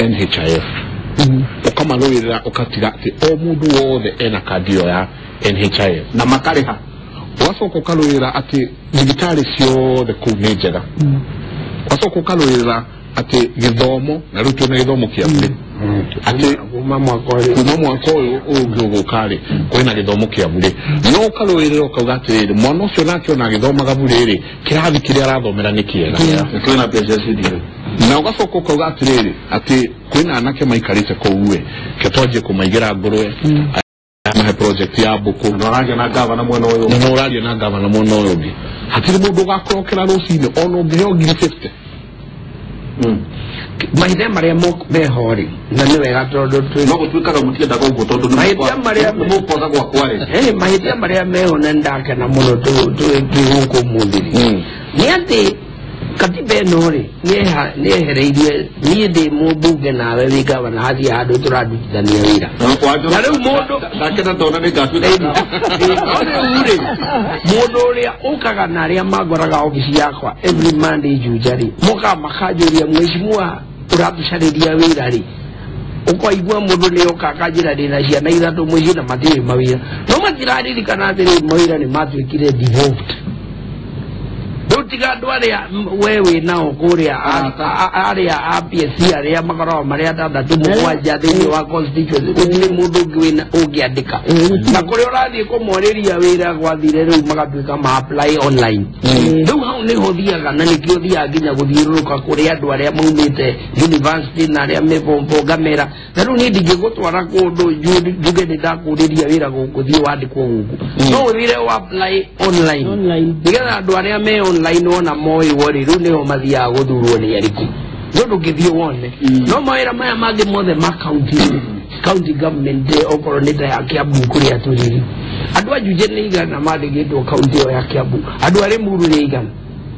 NHIF ũkamarũĩrĩra ũkatiga atĩ o mũndũ wothe ena kandi ĩyo ya NHIF na makarĩha, ũgacoka ũkarũĩrĩra atĩ thibitarĩ ciothe kũu nĩ njega, ũgacoka ũkarũĩrĩra atĩ gĩthomo na rĩu twĩna gĩthomo kĩa bure atĩ kuma mwaka ũyũ ũngĩ ũgũka rĩ kwĩna gĩthomo kĩa bure, no ũkarũĩrĩra ũkauga atĩrĩrĩ mwana ũcio nake ona agĩthomaga bure rĩ kĩrathi kĩrĩa arathomera nĩ kĩega kwĩna mbeca CDF, na ũgacoka ũkauga atĩrĩrĩ atĩ kwĩna anake maikarĩte kũu ĩ ke twanjie kũmaigĩra ngũrwe mahe project ya mbũkũ na ũraria na gavana mwena ũyũ na ũraria na gavana mwena ũyũ ũngĩ hatirĩ mũndũ ũgakorokera rũcinĩ ona ũngĩheo 50,000. Mahinda marĩa meho rĩ na nĩ wega tondũ no gũtuĩkaga mũtiendaga ũguo tondũ mahĩtia marĩa mũkwaga gwakwa rĩ mahĩtia marĩa meho na nĩndakena mũno twĩ gũkũ ũmũthĩ rĩ nĩ atĩ katiba ĩno rĩ nĩyehereirie niĩ ndĩ mũmbunge nawe wĩ gavana hathiĩ handũ tũrarutithania wĩra na rĩu mũndũ ndakena ndona nĩ ngatuĩka rĩu rĩ mũndũ ũrĩa ũkaga na arĩa mangoraga obici yakwa every Monday Juja rĩ mokaga makanjũria mheshimiwa ũratũcarĩria wĩra rĩ ũkaigua mũndũ nĩ oka akanjĩra ndĩna ciana ithatũ mũciĩ na matirĩ mawĩra no matiraririkana atĩ rĩu mawĩra nĩ matuĩkire devolved. Rĩu tiga andũ arĩa we wĩ nao kũrĩa arĩa a PSC arĩa makoragwo marĩ atandatũ mũgwanja thĩinĩ wa constituency gũtirĩ mũndũ ũngĩ ũngĩandĩka na kũrĩa ũrathiĩ kũmorĩria wĩra gwathire rĩu magatuĩka ma apply online. Rĩu hau nĩho thiaga na nĩkĩo thiaga nginya gũthiũrũrũka kũrĩ andũ arĩa maumĩte university na arĩa me form four ngamera na rĩu niĩ ndingĩgũtwara kũndũ njuge nĩ ndakũrĩria wĩra gũkũ thiĩ wandĩkwo gũkũ no ũthire wa apply online nĩgetha andũ arĩa me online wona moĩ rĩ rĩu nĩho mathiaga gũthurwo nĩ arĩkũ nĩ ũndũ ũngĩthiĩ wone no mawĩra maya mangĩ mothe ma county government okorwo nĩ ta ya Kiambu kũrĩa tũrĩ rĩ andũ a Juja nĩ igana mandĩkĩtwo county ĩyo ya Kiambu andũ a Limuru nĩ igana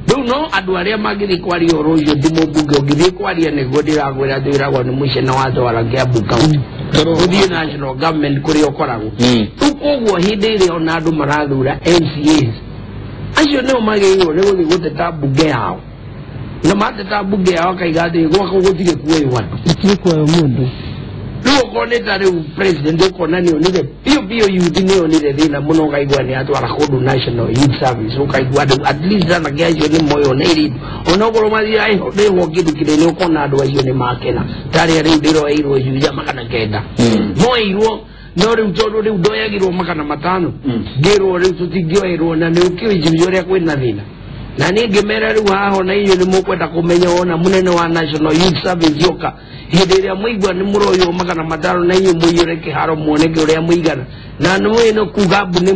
rĩu no andũ arĩa mangĩthiĩ kwaria ũhoro ũcio ti mũmbunge ũngĩthiĩ kwaria nĩguo ndĩrakwĩra atĩ wĩragwo nĩ mũcene watwara Kiambu county ũthiĩ national government kũrĩa ũkoragwo. Rĩu koguo hĩndĩ ĩrĩa ona andũ marathura MCAs acio nĩo magĩrĩirwo nĩ gũthiĩ gũteta mbunge yao na mateta mbunge yao akaiga atĩ gwakwa gũtirĩ kuoywo andũ gũtirĩ kuoywo mũndũ. Rĩu okorwo nĩ ta rĩu president ũkona nĩonire biũ biũ youth nĩonire thĩna mũno ũkaigua nĩ atwara kũndũ national youth service ũkaigua andũ at least anake acio nĩ moywo nĩ airĩtu onokorwo matirarĩhwo kĩndũ kĩnene ũkona andũ acio nĩ makena ta arĩa rĩu ndĩroeirwo Juja 900 moeirwo No rĩu tondũ rĩu ndoyagirwo 500 ngĩrwo rĩu tũtingĩoerwo na nĩ ũkĩũĩ ũrĩa kwĩna thĩna. Na niĩ ngĩmera rĩu haha na inyuĩ nĩ mũkwenda kũmenya wona mũnene wa National Youth Service yoka hĩndĩ ĩrĩa mũigua nĩ mũroywo 500 na inyuĩ mũiyũre kĩharo muoneke ũrĩa mũigana na nĩ mũĩ nĩ kuga mbu nĩ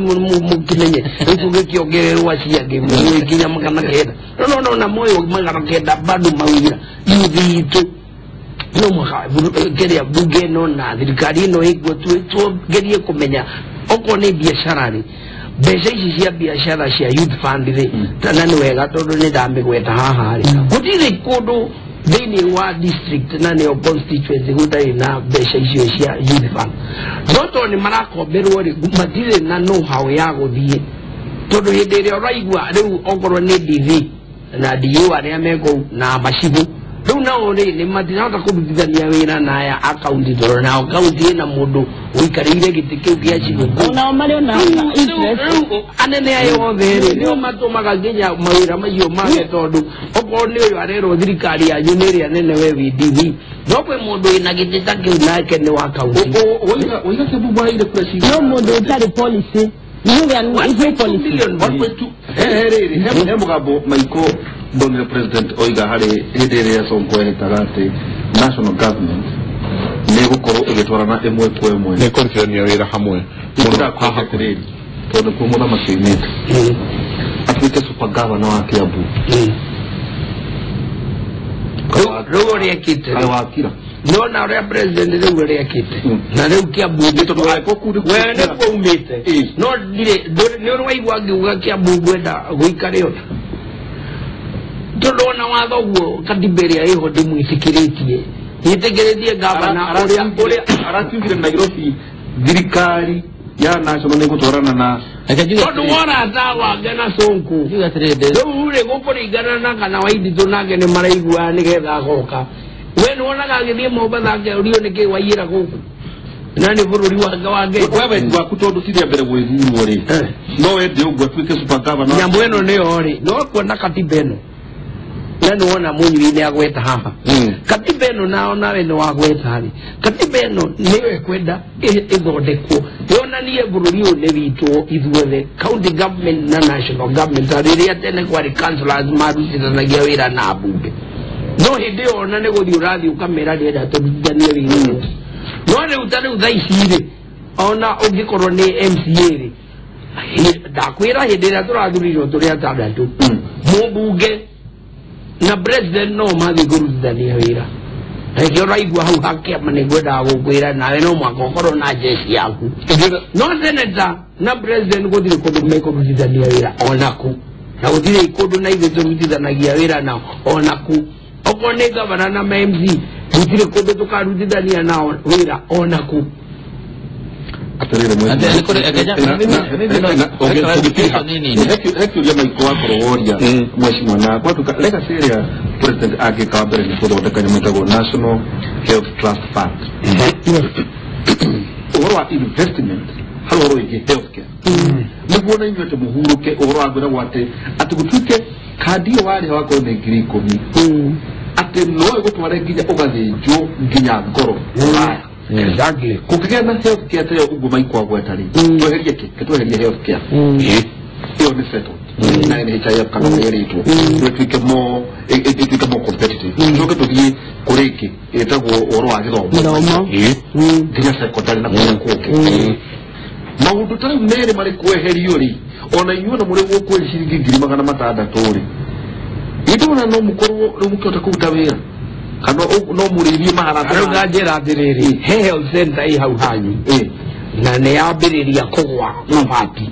mũkĩmenye rĩu tũgĩkĩongererwo acio angĩ mũgĩkinya 900 no no na moywo 900 bado mawĩra youth itũ no mwaka kĩrĩa bunge ĩno na thirikari ĩno ĩkuo tugerie kũmenya okorwo nĩ biacara rĩ mbeca ici cia biacara cia youth fund rĩ na nĩ wega tondũ nĩ ndamĩgweta haha rĩ gũtirĩ kũndũ thĩinĩ wa district na nĩyo constituency gũtarĩ na mbeca icio cia youth fund no tondũ nĩ marakomberwo rĩ matirĩ na know how ya gũthiĩ tondũ hĩndĩ ĩrĩa ũraigua rĩu okorwo nĩ DV na DU arĩa me kũu na macibũ rĩu nao rĩ nĩ matirahota kũrutithania wĩra na aya a kaunti tondũ nao kaunti ĩna mũndũ ũikarĩire gĩtĩ kĩu kĩa cibũ kũu. Onao marĩ ona interest. Rĩu anene aya othe rĩ nĩo matũmaga nginya mawĩra macio mage tondũ okorwo nĩ ũyũ arerwo thirikari yanyu nĩ ĩrĩa nene we wĩ DV no kwĩ mũndũ wĩna gĩtĩ ta kĩu nake nĩ wa kaunti. Oiga Kiambu mwaheire kura cigana? No mũndũ ũtarĩ policy. Nĩ policy. Million. 1.2 he he mũgambo Maiko ndonire president oiga harĩ hĩndĩ ĩrĩa Sonko ehĩtaga atĩ national government nĩ ĩgũkorwo ĩgĩtwarana ĩmwe kwa ĩmwe nĩ kũrutithania wĩra hamwe mũno haha atĩrĩrĩ tondũ nĩkuo mũthamaki oimĩte atuĩke super governor wa Kiambu Rĩu ũrĩa ekĩte arĩ wakira nona ũrĩa president rĩu ũrĩa ekĩte na rĩu Kiambu tondũ weko kuu nĩkuo we nĩkuo umĩte no ndirĩ nĩ ũrĩ waigua ngiuga Kiambu ngwenda gũikare ota tondũ ona watho guo katiba ĩrĩa ĩho ndĩmwĩtĩkĩrĩtie ĩtĩkĩrĩtie gavana ũrĩa arakiugire Nairobi thirikari ya national nĩ gũtwarana na tondũ wona wake na Sonko rĩu rĩ gũkũringana na kana Waithitũ nake nĩ maraigua nĩgetha agoka we nĩ wonaga agĩthiĩ Mombatha akĩũrio nĩkĩ waiyĩra gũkũ na nĩ bũrũri wake wa Kenya. Wewe wendi waku tondũ ti rĩa mbere gwĩthurwo rĩ no wende ũguo atuĩke super governor nyamũ ĩno nĩyo rĩ no kuona katiba ĩno na nĩ wona Mũnyui nĩ agweta haha katiba ĩno nao nawe nĩ wagweta rĩ katiba ĩno nĩyo ĩkwenda ĩthondekwo yonanie bũrũri ũyũ nĩ witũ ithuothe county government na national government ta rĩrĩa tene kwarĩ councillors marutithanagia wĩra na mbunge no hĩndĩ ĩyo ona nĩ gũthiĩ ũrathiĩ ũkamera ndĩrenda tũrutithanie wĩra no rĩu ta rĩu thaa ici rĩ ona ũngĩkorwo nĩ MCA rĩ ndakwĩra hĩndĩ ĩrĩa tũrathurirwo tũrĩ atandatũ mũmbunge na president no mathiĩ kũrutithania wĩra reke ũraigua hau hakĩama nĩ ngwendaga gũkwĩra nawe no mwaka ũkorwo na jeshi yaku no senator na president gũtirĩ kũndũ mekũrutithania wĩra onaku na gũtirĩ kũndũ na ithuĩ tũrutithanagia wĩra nao onaku okorwo nĩ gavana na MC gũtirĩ kũndũ tũkarutithania nao wĩra onaku. Hekiuria Maiko wakorwo woria mheshimiwa na gwatuka legacy ĩrĩa president angĩka wa mbere nĩ gũthondeka nyamũ ĩtagwo National Health Trust Fund ũhoro wa investment harĩ ũhoro wĩgiĩ healthcare nĩguo na inyuĩ atĩ mũhurũke ũhoro wa kwĩragwo atĩ atĩ gũtuĩke kandi ĩyo warĩha wakorwo nĩ 10,000 atĩ no ĩgũtware nginya ũgathĩnjwo nginya ngoro Rũraya. Exactly. Kũngĩgĩa na healthcare ta ĩyo ũguo Maiko agweta rĩ tweherie kĩ tweherie healthcare ĩyo nĩ settled na NHIF kana ũrĩa ĩrĩtwo ĩtuĩke more ĩtuĩke more competitive tũcoke tũthiĩ kũrĩ ĩngĩ ĩtagwo ũhoro wa gĩthomo nginya secondary na kũrĩa kũngĩ maũndũ ta rĩu merĩ marĩ kweherio rĩ ona inyuĩ ona mũrĩ gũkũ ciringi 600,000 rĩ gĩtũmana no mũkorwo rĩu mũkĩhota kũruta wĩra kana no mũrĩithie maharata Rĩu nganjĩra atĩrĩrĩ he health center ĩ hau hanyu na nĩ yambĩrĩria kũgwa mabati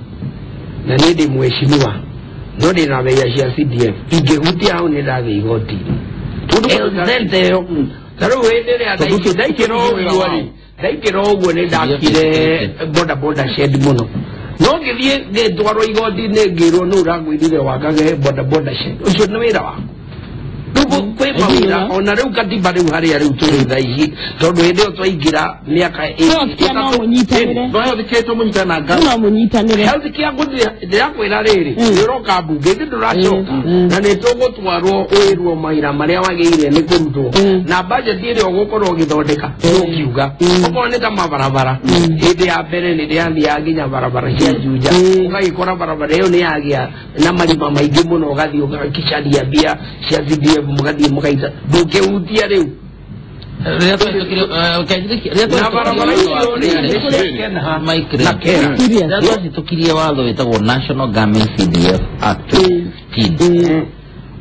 na niĩ ndĩ mheshimiwa no ndĩna mbeca cia CDF ingĩhutia hau nĩ ndathiĩ igoti-inĩ health center ĩyo ta rĩu hĩndĩ ĩrĩa ndaikĩra ũguo rĩ ndaikĩra ũguo nĩ ndakire boda boda shed mũno no ngĩthiĩ ngĩtwarwo igoti-inĩ ngĩrwo nũ ũragwĩrire wakage boda boda shed ũcio nĩ wĩra waku Rĩu kwĩ mawĩra ona rĩu katiba rĩu harĩa rĩu tũrĩ thaa ici tondũ hĩndĩ ĩyo twaingĩra mĩaka Healthcare no mũnyitanĩre. No healthcare tũmũnyitane na nga No mũnyitanĩre. Healthcare ndĩrakwĩra rĩrĩ nĩ ũroka mbunge ĩndĩ ndũracoka na nĩ tũgũtwarwo wĩrwo mawĩra marĩa wagĩrĩire nĩ kũrutwo na budget ĩrĩa ũgũkorwo ũgĩthondeka ũkiuga okorwo nĩ ta mabarabara hĩndĩ ya mbere nĩ ndĩrathiaga nginya barabara cia Juja ũgagĩkora barabara ĩyo nĩ yagĩa na marima maingĩ mũno ũgathiĩ ũgakĩcaria mbia cia CDF mũgathiĩ mũkaita ndũkĩhutia rĩu na barabara icio rĩ nĩ cia Kenha na Kera. Serious. Twahĩtũkirie watho wĩtagwo National Government CDF Act 2015.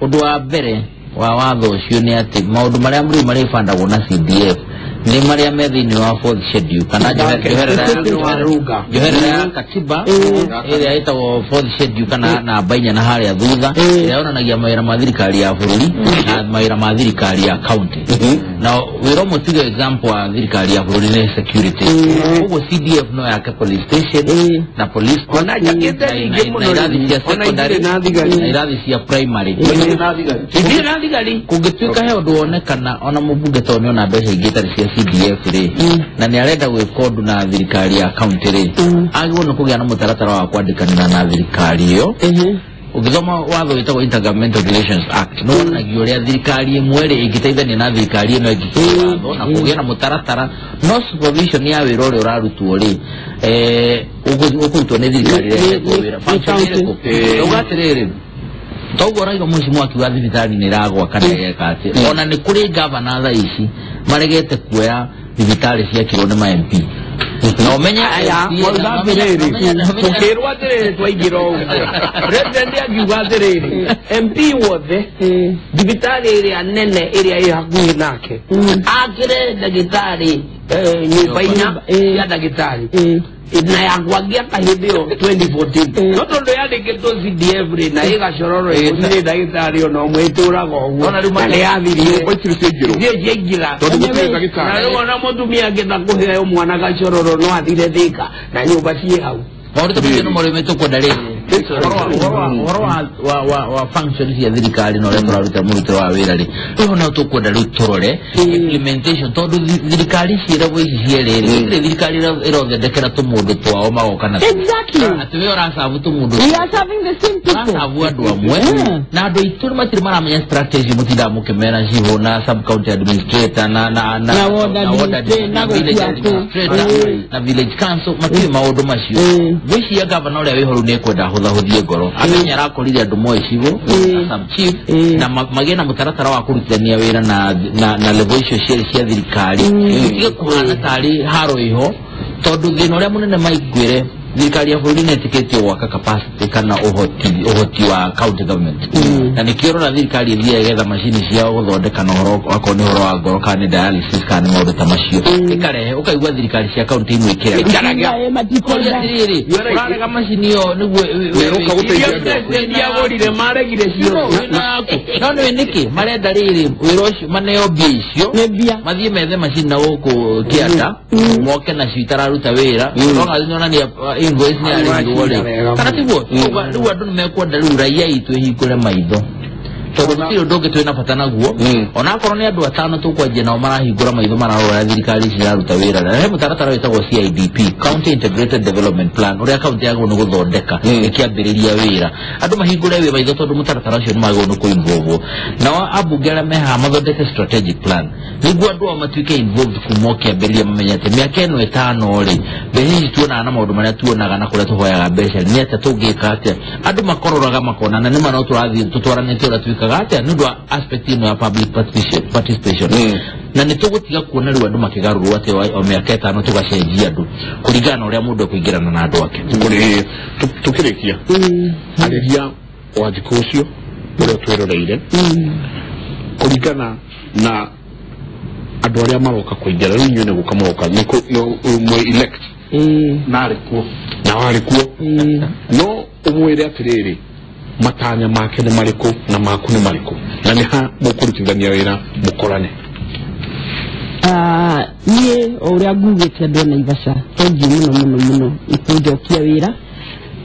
Ũndũ wa mbere wa watho ũcio nĩ atĩ maũndũ marĩa rĩu marĩbandagwo na CDF nĩ marĩa me thĩinĩ wa fourth schedule kana njoherera ya katiba ĩrĩa ĩtagwo fourth schedule kana namba inya na harĩa thutha ĩrĩa yonanagia mawĩra ma thirikari ya bũrũri na mawĩra ma thirikari ya county. Na wĩra ũmwe tuge example wa thirikari ya bũrũri nĩ security. Koguo CDF no yake police station na police Ona njakĩte nyingĩ mũno na irathi cia ona secondary itirĩ na thigari. na irathi cia primary. Itirĩ na thigari. Kũngĩtuĩka he ũndũ wonekana ona mũmbunge tondũ nĩona mbeca ingĩ itarĩ cia CDF rĩ na nĩ arenda gwĩka ũndũ na thirikari ya county rĩ agĩrĩirwo nĩ kũgĩa na mũtaratara wa kwandĩkanĩra na thirikari ĩyo. Ũngĩthoma watho wĩtagwo Intergovernmental Relations Act nĩ wonanagia ũrĩa thirikari ĩmwe rĩ ĩngĩteithania na thirikari ĩno ĩngĩ kĩwatho na kũgĩa na mũtaratara no supervision ya wĩra ũrĩa ũrarutwo rĩ ũkũrutwo nĩ thirikari ĩrĩa ĩhetwo wĩra. Function ĩrĩkũ? Ndauga atĩrĩrĩ toguo ũraiga mũciĩ akiuga thibitarĩ nĩ ĩragwa kana ĩgeka atĩ ona nĩ kũrĩ gavana thaa ici maregete kuoya thibitarĩ ciakirwo nĩ ma MP na ũmenye Aya, mwauga atĩrĩrĩ tũkĩrwo atĩrĩrĩ twaingĩra ũguo president akiuga atĩrĩrĩ MP wothe thibitarĩ ĩrĩa nene ĩrĩa ĩ hakuhĩ nake akĩre ndagĩtarĩ nyũmba inya cia ndagĩtarĩ na yakwa ngĩaka hĩndĩ ĩyo 2014 no tondũ yandĩkĩtwo CDF rĩ na ĩgacororwo gũtirĩ ndagĩtarĩ ona ũmwe ĩtũraga ũguo na nĩ yathirire Nyũmba itirĩ ciaingĩrwo ithiĩ ciaingĩra tondũ gũtirĩ na ndagĩtarĩ. rĩu ona mũtumia angĩenda kũheo mwana gacororo no athire Thĩka na nyũmba ciĩ hau. Maũndũ ta macio nĩ marĩa tũkwenda rĩrĩ ũhoro wa function cia thirikari na ũrĩa tũraruta mũrutĩre wa wĩra rĩ rĩu no tũkwenda rĩu tũrore implementation tondũ thirikari ici level ici cierĩ rĩ gũtirĩ thirikari ĩrothondekera tũmũndũ twao magoka na Exactly. atĩ we ũracabu tũmũndũ We are serving the same people. ũracabu andũ amwe na andũ aitũ nĩ matirĩ maramenya strategy mũtindaga mũkĩmera cibũ na sub county administrator na na na Na ward administrator, na village gũkua kũ. administrator na village council matirĩ maũndũ macio. Ngwĩciria gavana ũrĩa wĩho rĩu nĩ ekwenda ahũthahũthie ngoro amenye arakorire andũ moĩ icigo na sub chief na magĩe na mũtaratara wa kũrutithania wĩra na level icio cierĩ cia thirikari itige kũhana tarĩ haro ĩho tondũ thĩna ũrĩa mũnene maingwĩre thirikari ya bũrũri nĩ ĩtĩkĩtio gwaka capacity kana ũhoti wa county government na nĩkĩo ũrona thirikari ĩthiaga ĩgetha macini cia gũthondeka na ũhoro akorwo nĩ ũhoro wa ngoro kana nĩ dialysis kana nĩ maũndũ ta macio ĩkarehe ũkaigua thirikari cia county imwe ikĩrega Ikaraga. Matikwenda. atĩrĩrĩ ũrarega macini ĩyo nĩguo Wĩra ũka Iria gũteithia andũ aku. president agũrire maregire ciothe. No nĩ nĩkĩ marenda rĩrĩ wĩra ũcio maneo mbia icio Nĩ mbia. mathiĩ methe macini na gũkũ kĩanda moke nacio itararuta wĩra no nonania invoice nĩ yarĩhirwo rĩ kana tiguo rĩu andũ nĩmekwenda rĩu raia itũ ĩhingũre maitho tondũ gũtirĩ ũndũ ũngĩ twĩna bata naguo onakorwo nĩ andũ atano tũkwanjia nao marahingũra maitho mararora thirikari ici iraruta wĩra na he mũtaratara wĩtagwo CIDP County Integrated Development Plan ũrĩa kaunti yagĩrĩirwo nĩ gũthondeka ĩkĩambĩrĩria wĩra andũ mahingũre wĩ maitho tondũ mũtaratara ũcio nĩ magĩrĩirwo nĩ kũ-involve nao ambunge arĩa me haha mathondeke strategic plan nĩguo andũ ao matuĩke involved kuma o kĩambĩrĩria mamenye atĩ mĩaka ĩno ĩtano rĩ mbeca ici tuonaga na maũndũ marĩa tuonaga na kũrĩa tũhoyaga mbeca nĩ atĩa tũngĩka atĩa andũ makororaga makona na nĩma no tũrathiĩ tũtwaranĩte ũrĩa twĩkaga atĩa nĩ ũndũ wa aspect ĩno ya public participation na nĩ tũgũtiga kuona rĩu andũ makĩgarũrwo atĩ o mĩaka ĩtano tũgacenjia andũ kũringana na ũrĩa mũndũ ekũingĩrana na andũ ake. Kũrĩ tũkĩrĩkia arĩria Wanjikũ ũcio ũrĩa twĩroreire kũringana na andũ arĩa maroka kũingĩra rĩu inyuĩ nĩ gũka maroka nĩ elect narĩ kuo na warĩ kuo no ũmwĩre atĩrĩrĩ matanya make nĩ marĩkũ na maku nĩ marĩkũ na nĩ ha mũkũrutithania wĩra mũkorane. Niĩ o ũrĩa ngugĩte andũ a Naivasha thengiũ mũno mũno mũno nĩ kũnjokia wĩra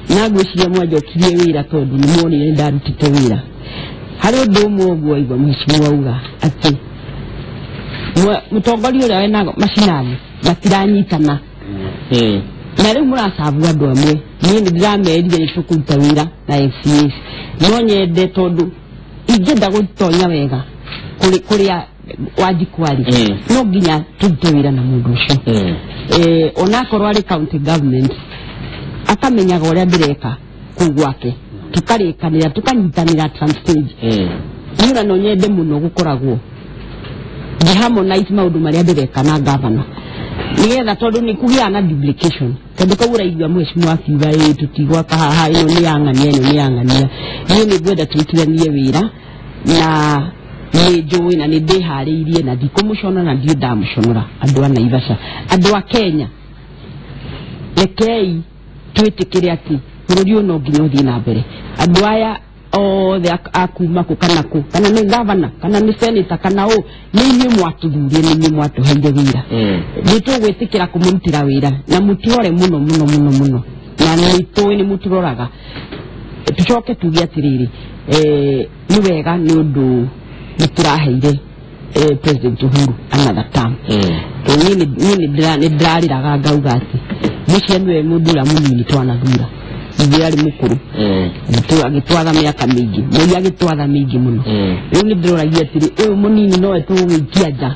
na ngwĩciria mwanjokirie wĩra tondũ nĩ muonire nĩ ndarutĩte wĩra. Harĩ ũndũ ũmwe ũguo aigua mheshimiwa auga atĩ mũtongoria ũrĩa wĩna macinani matiranyitana. Na rĩu mũracabu andũ amwe. Niĩ nĩ ndĩramerire nĩ tũkũruta wĩra na MCAs. No nyende tondũ ingĩenda gũtonya wega kũrĩa Wanjikũ arĩ, no nginya tũrute wĩra na mũndũ ũcio. Onakorwo arĩ county government akamenyaga ũrĩa ndĩreka kũu gwake, tũkarĩkanĩra tũkanyitanĩra at some stage. Niĩ ona no nyende mũno gũkoragwo ngĩ-harmonize maũndũ marĩa ndĩreka na governor, nĩgetha tondũ nĩ kũgĩaga na duplication. Tondũ kau ũraigua mheshimiwa akiuga ĩ tũtigwaka haha, ĩno nĩ ya ng'ania, ĩno nĩ ya ng'ania. Niĩ nĩ ngwenda tũrutithanie wĩra na nĩ njũĩ na nĩ ndĩharĩirie na ndikũmũconora na ndirĩ ndamũconora. Andũ a Naivasha, andũ a Kenya, rekei twĩtĩkĩre atĩ bũrũri ũyũ no nginya ũthiĩ na mbere. Andũ aya othe a kuma kũ kana kũ, kana nĩ governor, kana nĩ senator, kana ũ, nĩ inyuĩ mwatũthurie, nĩ inyuĩ mwatũheire wĩra. Nĩ tũgwĩtĩkĩra kũmũrutĩra wĩra na mũtũrore mũno mũno mũno mũno, na nĩ tũĩ nĩ mũtũroraga. Tũcoke tuge atĩrĩrĩ, nĩ wega nĩ ũndũ nĩ tũraheire President Uhuru another term. Niĩ nĩ ndĩrarĩraga ngauga atĩ mũcia nĩwe mũndũ ũrĩa mũnini twanathura, ithuĩ arĩ mũkũrũ agĩtwatha mĩaka mĩingĩ, Moi agĩtwatha mĩingĩ mũno. Rĩu nĩ ndĩroragia atĩrĩ, ũyũ mũnini nowe tũgũgĩikia nja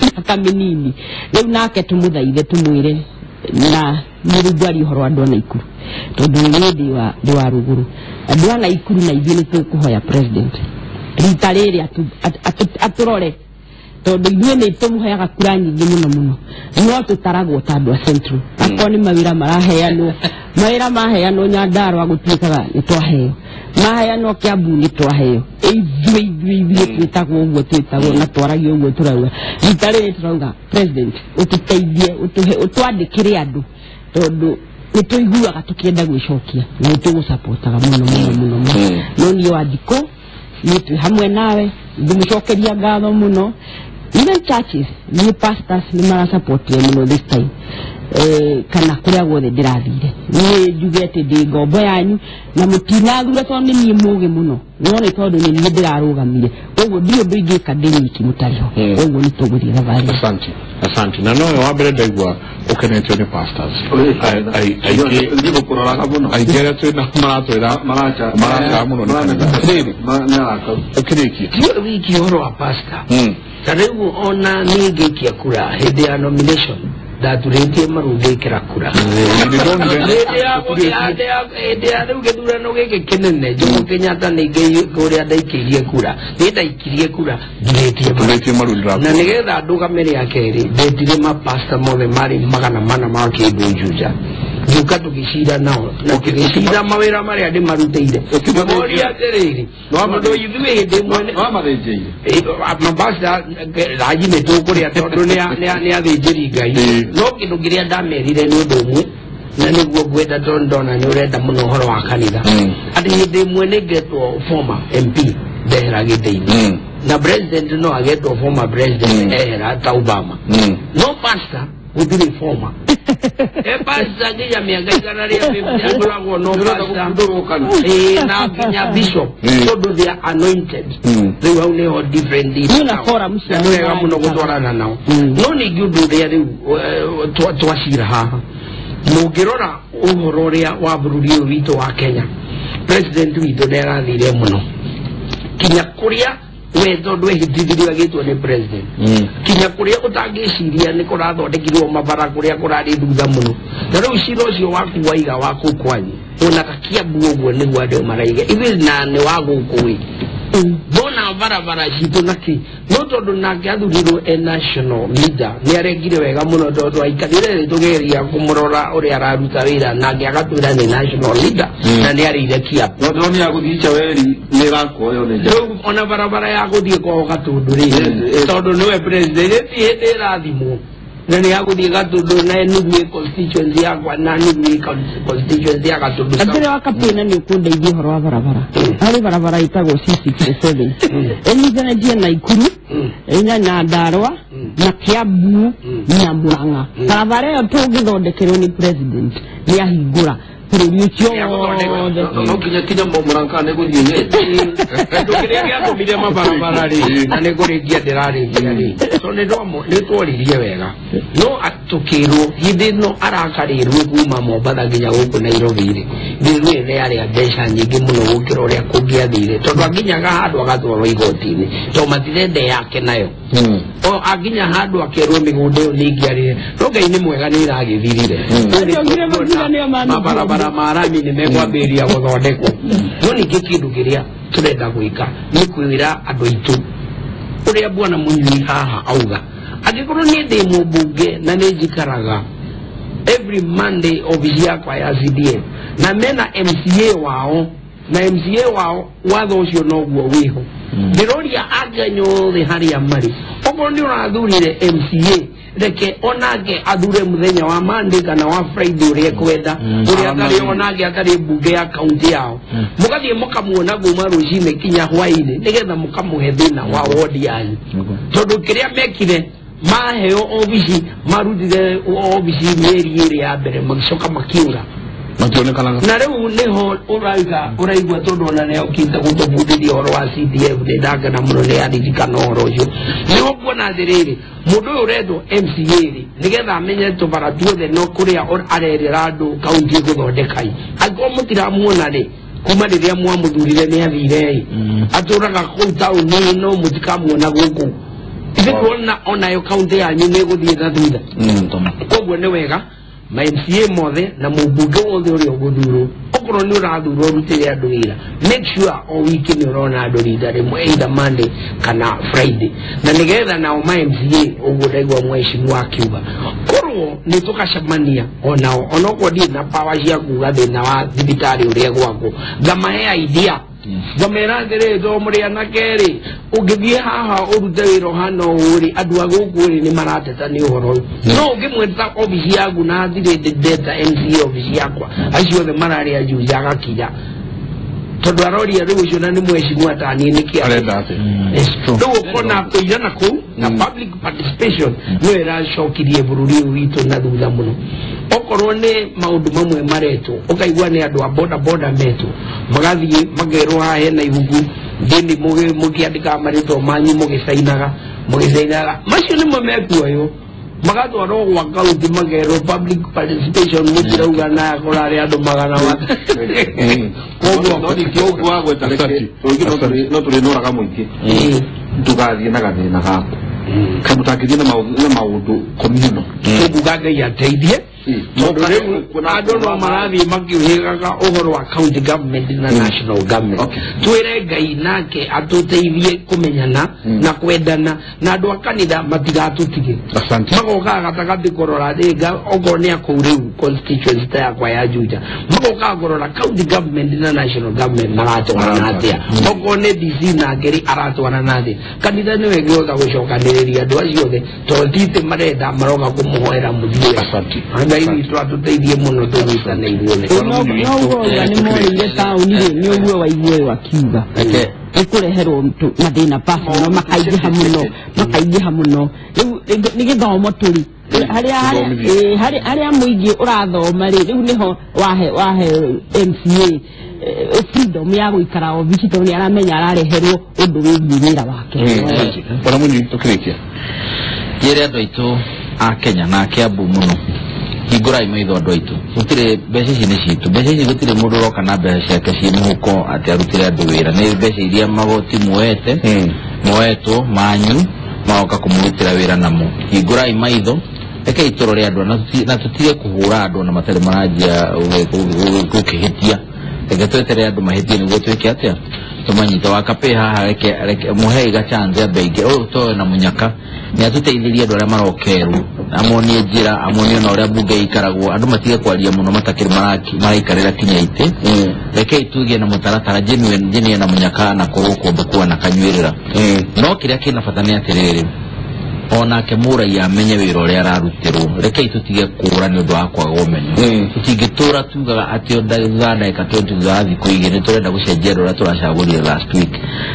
mĩaka mĩnini. Rĩu nake tũmũthaithe tũmwĩre, na nĩ rĩu ngwaria ũhoro wa andũ a Naikuru tondũ niĩ ndĩ wa rũgũrũ. Andũ a Naikuru na ithuĩ nĩ tũkũhoya president rita rĩrĩ atũrore, tondũ ithuĩ nĩ tũmũheaga kura nyingĩ mũno mũno, no tũtaragwo ta andũ a Central. Akorwo nĩ mawĩra maraheanwo, mawĩra maheanwo Nyandarua gũtuĩkaga nĩ twaheo, maheanwo Kiambu nĩ twaheo. Ithuĩ ithuĩ twĩtagwo ũguo, twĩtagwo na twaragia ũguo tũrauga. Rita rĩrĩ tũrauga president ũtũteithie, ũtwandĩkĩre andũ, tondũ nĩ tũiguaga tũkĩenda gwĩcokia na nĩ tũgũcapotaga mũno mũno mũno mũno. No niĩ Wanjikũ niĩ twĩ hamwe nawe, ngũmũcokeria ngatho mũno. Even churches, niĩ pastors nĩ marasapotire mũno this time. Kana kũrĩa guothe ndĩrathire niĩ njuge atĩ ndĩ ngombo yanyu na mũtinathura tondũ nĩ niĩ mũgĩ mũno, no nĩ tondũ nĩ niĩ ndĩrarũgamire. Koguo ndirĩ ũndũ ingĩka ndĩ nyiki mũtarĩ ho. Koguo nĩ tũgũthiĩ thabarĩ. Asante, asante. Na nowe wa mbere ndaigua ũkenetio nĩ pastors. Ndigũkũroraga mũno. Aingĩ arĩa twĩna maratwĩra maraca mũno nĩ kanitha. Rĩrĩ ũkĩrĩkia Tiyo wiki ũhoro wa pastor. Ta rĩu ona niĩ ngĩikia kura hĩndĩ ya nomination ndaturĩtie maru ngĩkĩra kura. Hĩndĩ ya rĩu gĩthurano gĩkĩ kĩnene Jomo Kenyatta nĩ kũrĩa ndaikĩirie kura, niĩ ndaikirie kura ndurĩtie maru na nĩgetha ndũgame rĩa kerĩ ndetire mapasta mothe marĩ 400 ma kĩndũ Juja, ngĩũka tũgĩcira nao na tũgĩcira mawĩra marĩa ndĩmarutĩire. Ngĩmoria atĩrĩrĩ, tondũ ithuĩ hĩndĩ ĩmwe mapasta ranji nĩ tũkũrĩa tondũ nĩ athĩnjĩri Ngai, no kĩndũ kĩrĩa ndamerire nĩ ũndũ ũmwe na nĩguo ngwenda tondũ ndona nĩ ũrenda mũno ũhoro wa kanitha, atĩ hĩndĩ ĩmwe nĩ ngetwo former MP ndehera gĩtĩ-inĩ, na president no agetwo former president ehera ta Obama, no pastor gũtirĩ former. Pastor nginya mĩaka 150 akoragwo no pastor na nginya bishop, tondũ they are anointed. Rĩu hau nĩho different nĩ wega mũno gũtwarana nao. No ningĩ ũndũ ũrĩa rĩu twacira haha, mũngĩrora ũhoro ũrĩa wa bũrũri ũyũ witũ wa Kenya, president witũ nĩ arathire mũno kinya kũrĩa we tondũ ehĩtithirio agĩtwo nĩ president, kinya kũrĩa ũtangĩciria nĩ kũrathondekirwo mabara kũrĩa kũrarĩ thutha mũno. Na rĩu cira ũcio waku waiga wa kũu kwanyu ona Kiambu ũguo nĩguo andũ maraiga ithuĩ na nĩ wa gũkũ ĩ ndona barabara citũ na kĩ, no tondũ nake athurirwo e national leader nĩ arengire wega mũno tondũ aikarire thĩ tũgeria kũmũrora ũrĩa araruta wĩra, nake agatwĩra nĩ national leader na nĩ arĩire Kiambu. No ndĩrona ya gũthiĩ Chaweri nĩ ĩrakwo ĩyo nĩ rĩu ona barabara ya gũthiĩ kwao Gatũndũ rĩ, tondũ nĩwe president ĩti hĩndĩ ĩrathimwo na nĩ ya gũthiĩ Gatũndũ na nuthu ĩ constituency yakwa na nuthu ĩ constituency ya Gatũndũ. Atĩrĩ wa Kapena nĩ ũkũndeithia ũhoro wa barabara. Harĩ barabara ĩtagwo C67 ĩnyitanĩtie Naikuru ĩna Nyandarua na Kiambu na Murang'a. Barabara ĩyo tũngĩthondekerwo nĩ president nĩ ahingũra bũrũri ũcio wothe. No kinya kinya mũranka nĩ gũthiĩ kĩndũ kĩrĩa gĩatũmire mabarabara rĩ na nĩ kũrĩkia ndĩrarĩkia rĩ so nĩ tworirie wega no tũkĩrwo hĩndĩ ĩno arakarĩrwo kuma Mombatha nginya gũkũ Nairobi rĩ thirĩ nĩ yarĩa mbeca nyingĩ mũno gũkĩra ũrĩa kũngĩathire tondũ anginyaga handũ agatwarwo igoti-inĩ tondũ matirenda yake nayo o anginya handũ akerwo mĩgũnda ĩyo nĩ ĩngĩarĩre no Ngai nĩ mwega nĩ ĩragĩthirire mabarabara ma rami nĩ mekwambĩrĩria gũthondekwo no ningĩ kĩndũ kĩrĩa tũrenda gwĩka nĩ kwĩra andũ aitũ ũrĩa bwana Munyui haha auga angĩkorwo niĩ ndĩ mũmbunge na nĩ njikaraga every Monday obici yakwa ya CDF na mena MCA wao na MCA wao watho ũcio noguo wĩho ndĩroria Akenya othe harĩa marĩ okorwo nĩ ũrathurire MCA reke onake athure mũthenya wa Monday kana wa Friday ũrĩa ekwenda ũrĩa atarĩ onake atarĩ mbunge ya kaunti yao mũgathiĩ mũkamuona kuma rũcinĩ kinya hwainĩ nĩgetha mũkamũhe thĩna wa wodi yanyu tondũ kĩrĩa mekire maheo obici marutire obici mĩeri ĩrĩ ya mbere magĩcoka makiũra mationekanaga na rĩu nĩho ũraigua tondũ ona nĩokĩte gũtũbundithia ũhoro wa CDF nĩ ndangena mũno nĩ aririkana ũhoro ũcio nĩho kuona atĩrĩrĩ mũndũ ũyũ ũretwo MCA rĩ nĩgetha amenye tũbara tuothe no kũrĩa arerĩra andũ kaunti ĩgũthondeka-ĩ angĩkorwo mũtiramuona rĩ kuma rĩrĩa mwamũthurire nĩ athire-ĩ atũraga kũu taũni no mũtikamuona gũkũ ithe tuona onayo kaunti yanyu nĩ ĩgũthiĩ na thutha koguo nĩ wega ma MCA mothe na mũmbunge wothe ũrĩa ũgũthurwo okorwo nĩ ũrathurwo ũrutĩre andũ wĩra make sure o wiki nĩ ũrona andũ rita rĩmwe either Monday kana Friday na nĩgetha nao ma MCA ũguo ndaigua mheshimiwa akiuga korwo nĩ tũgacemania onao onokorwo ndirĩ na power cia kuga thĩna wa thibitarĩ ũrĩa gwakwo ngamahe idea ngamera atĩrĩrĩ to mũrĩ anake rĩ ũngĩthiĩ haha ũrute wĩra ũhana ũũ rĩ andũ a gũkũ rĩ nĩ marateta nĩ ũhoro ũyũ no ũngĩmwĩta obici yaku na hatirĩ ndeta MCA obici yakwa acio othe mararĩa Juja agakinya tondũ aroria rĩu ũcio na nĩ mheshimiwa ta niĩ nĩkĩ arenda atĩ rĩu ũkona kũigana kũu na public participation nĩyo ĩracokirie bũrũri ũyũ witũ na thutha mũno okorwo nĩ maũndũ mamwe maretwo ũkaigua nĩ andũ a boda boda metwo magathiĩ makerwo haha hena ibuku thĩinĩ mũkĩandĩkaga marĩtwa manyu mũgĩcainaga macio nĩmo mekuoywo magatwarwo gwa kaunti makerwo public participation mũtirauga na kũrarĩ andũ magana koguo nĩkĩo wagweta reke no tũrĩnoraga mũingĩ ndũgathiĩ na gathĩna gaku kana mũtangĩthiĩ na maũndũ communal tũkuga Ngai ateithie tondũ rĩu andũ no marathiĩ makĩũhĩgaga ũhoro wa county government na national government twĩre Ngai nake atũteithie kũmenyana na kwendana na andũ a kanitha matigatũtige magokaga gatagatĩ kũrora rĩnga okorwo nĩ akũu rĩu constituency ta yakwa ya Juja magokaga kũrora county government na national government maratwarana atĩa okorwo nĩ DC nake rĩ aratwarana atĩa kanitha nĩwe ĩngĩhota gũcokanĩrĩria andũ acio othe tondũ titĩ marenda maroka kũmũhoera mũthiĩ Ngai witũ atũteithie mũno tũnyitane ithuothe no ũguo nĩ morĩire taũni rĩ nĩ ũguo waigua ũyũ akiuga nĩ kũreherwo mathĩna personal makaingĩha mũno rĩu nĩ gĩthomo tũrĩ harĩa mũingĩ ũrathoma rĩ rĩu nĩho wahe MCA freedom ya gũikara obici tondũ nĩ aramenya arareherwo ũndũ wĩgiĩ wĩra wake bwana Munyui tũkĩrĩkia njĩre andũ aitũ a Kenya na a Kiambu mũno hingũrai maitho andũ aitũ gũtirĩ mbeca ici nĩ citũ mbeca ici gũtirĩ mũndũ ũroka na mbeca ciake ciĩ mũhuko atĩ arutĩre andũ wĩra nĩ mbeca iria magoti muoete moetwo manyu magoka kũmũrutĩra wĩra namo hingũrai maitho rekei tũrore andũ na tũtige kũhũra andũ na matarĩ maranjia gũkĩhĩtia reke twetere andũ mahĩtie nĩguo twĩke atĩa tũmanyite wakapĩ haha reke mũhei gachance ambe aingĩ ũyũ toĩ na mũnyaka nĩ atũteithirie andũ arĩa marokerwo amonie njĩra amonie ona ũrĩa mbunge ikaragwo andũ matige kwaria mũno matakĩrĩ maraikarĩra kinya itĩ rekei tũgĩe na mũtaratara genuine na mũnyaka na korwo kũndũ kuona kanyuĩrĩra no kĩrĩa kĩna bata nĩ atĩrĩrĩ Onake mũraiya amenye wĩra ũrĩa ararutirwo. Rekei tũtige kũra nĩ ũndũ wa kwaga ũmenyo. Tũtingĩtũra tugaga atĩ thutha wa ndagĩka 20 thutha wa thikũ igĩrĩ nĩ tũrenda gũcenjia andũ arĩa tũracagũrire last week.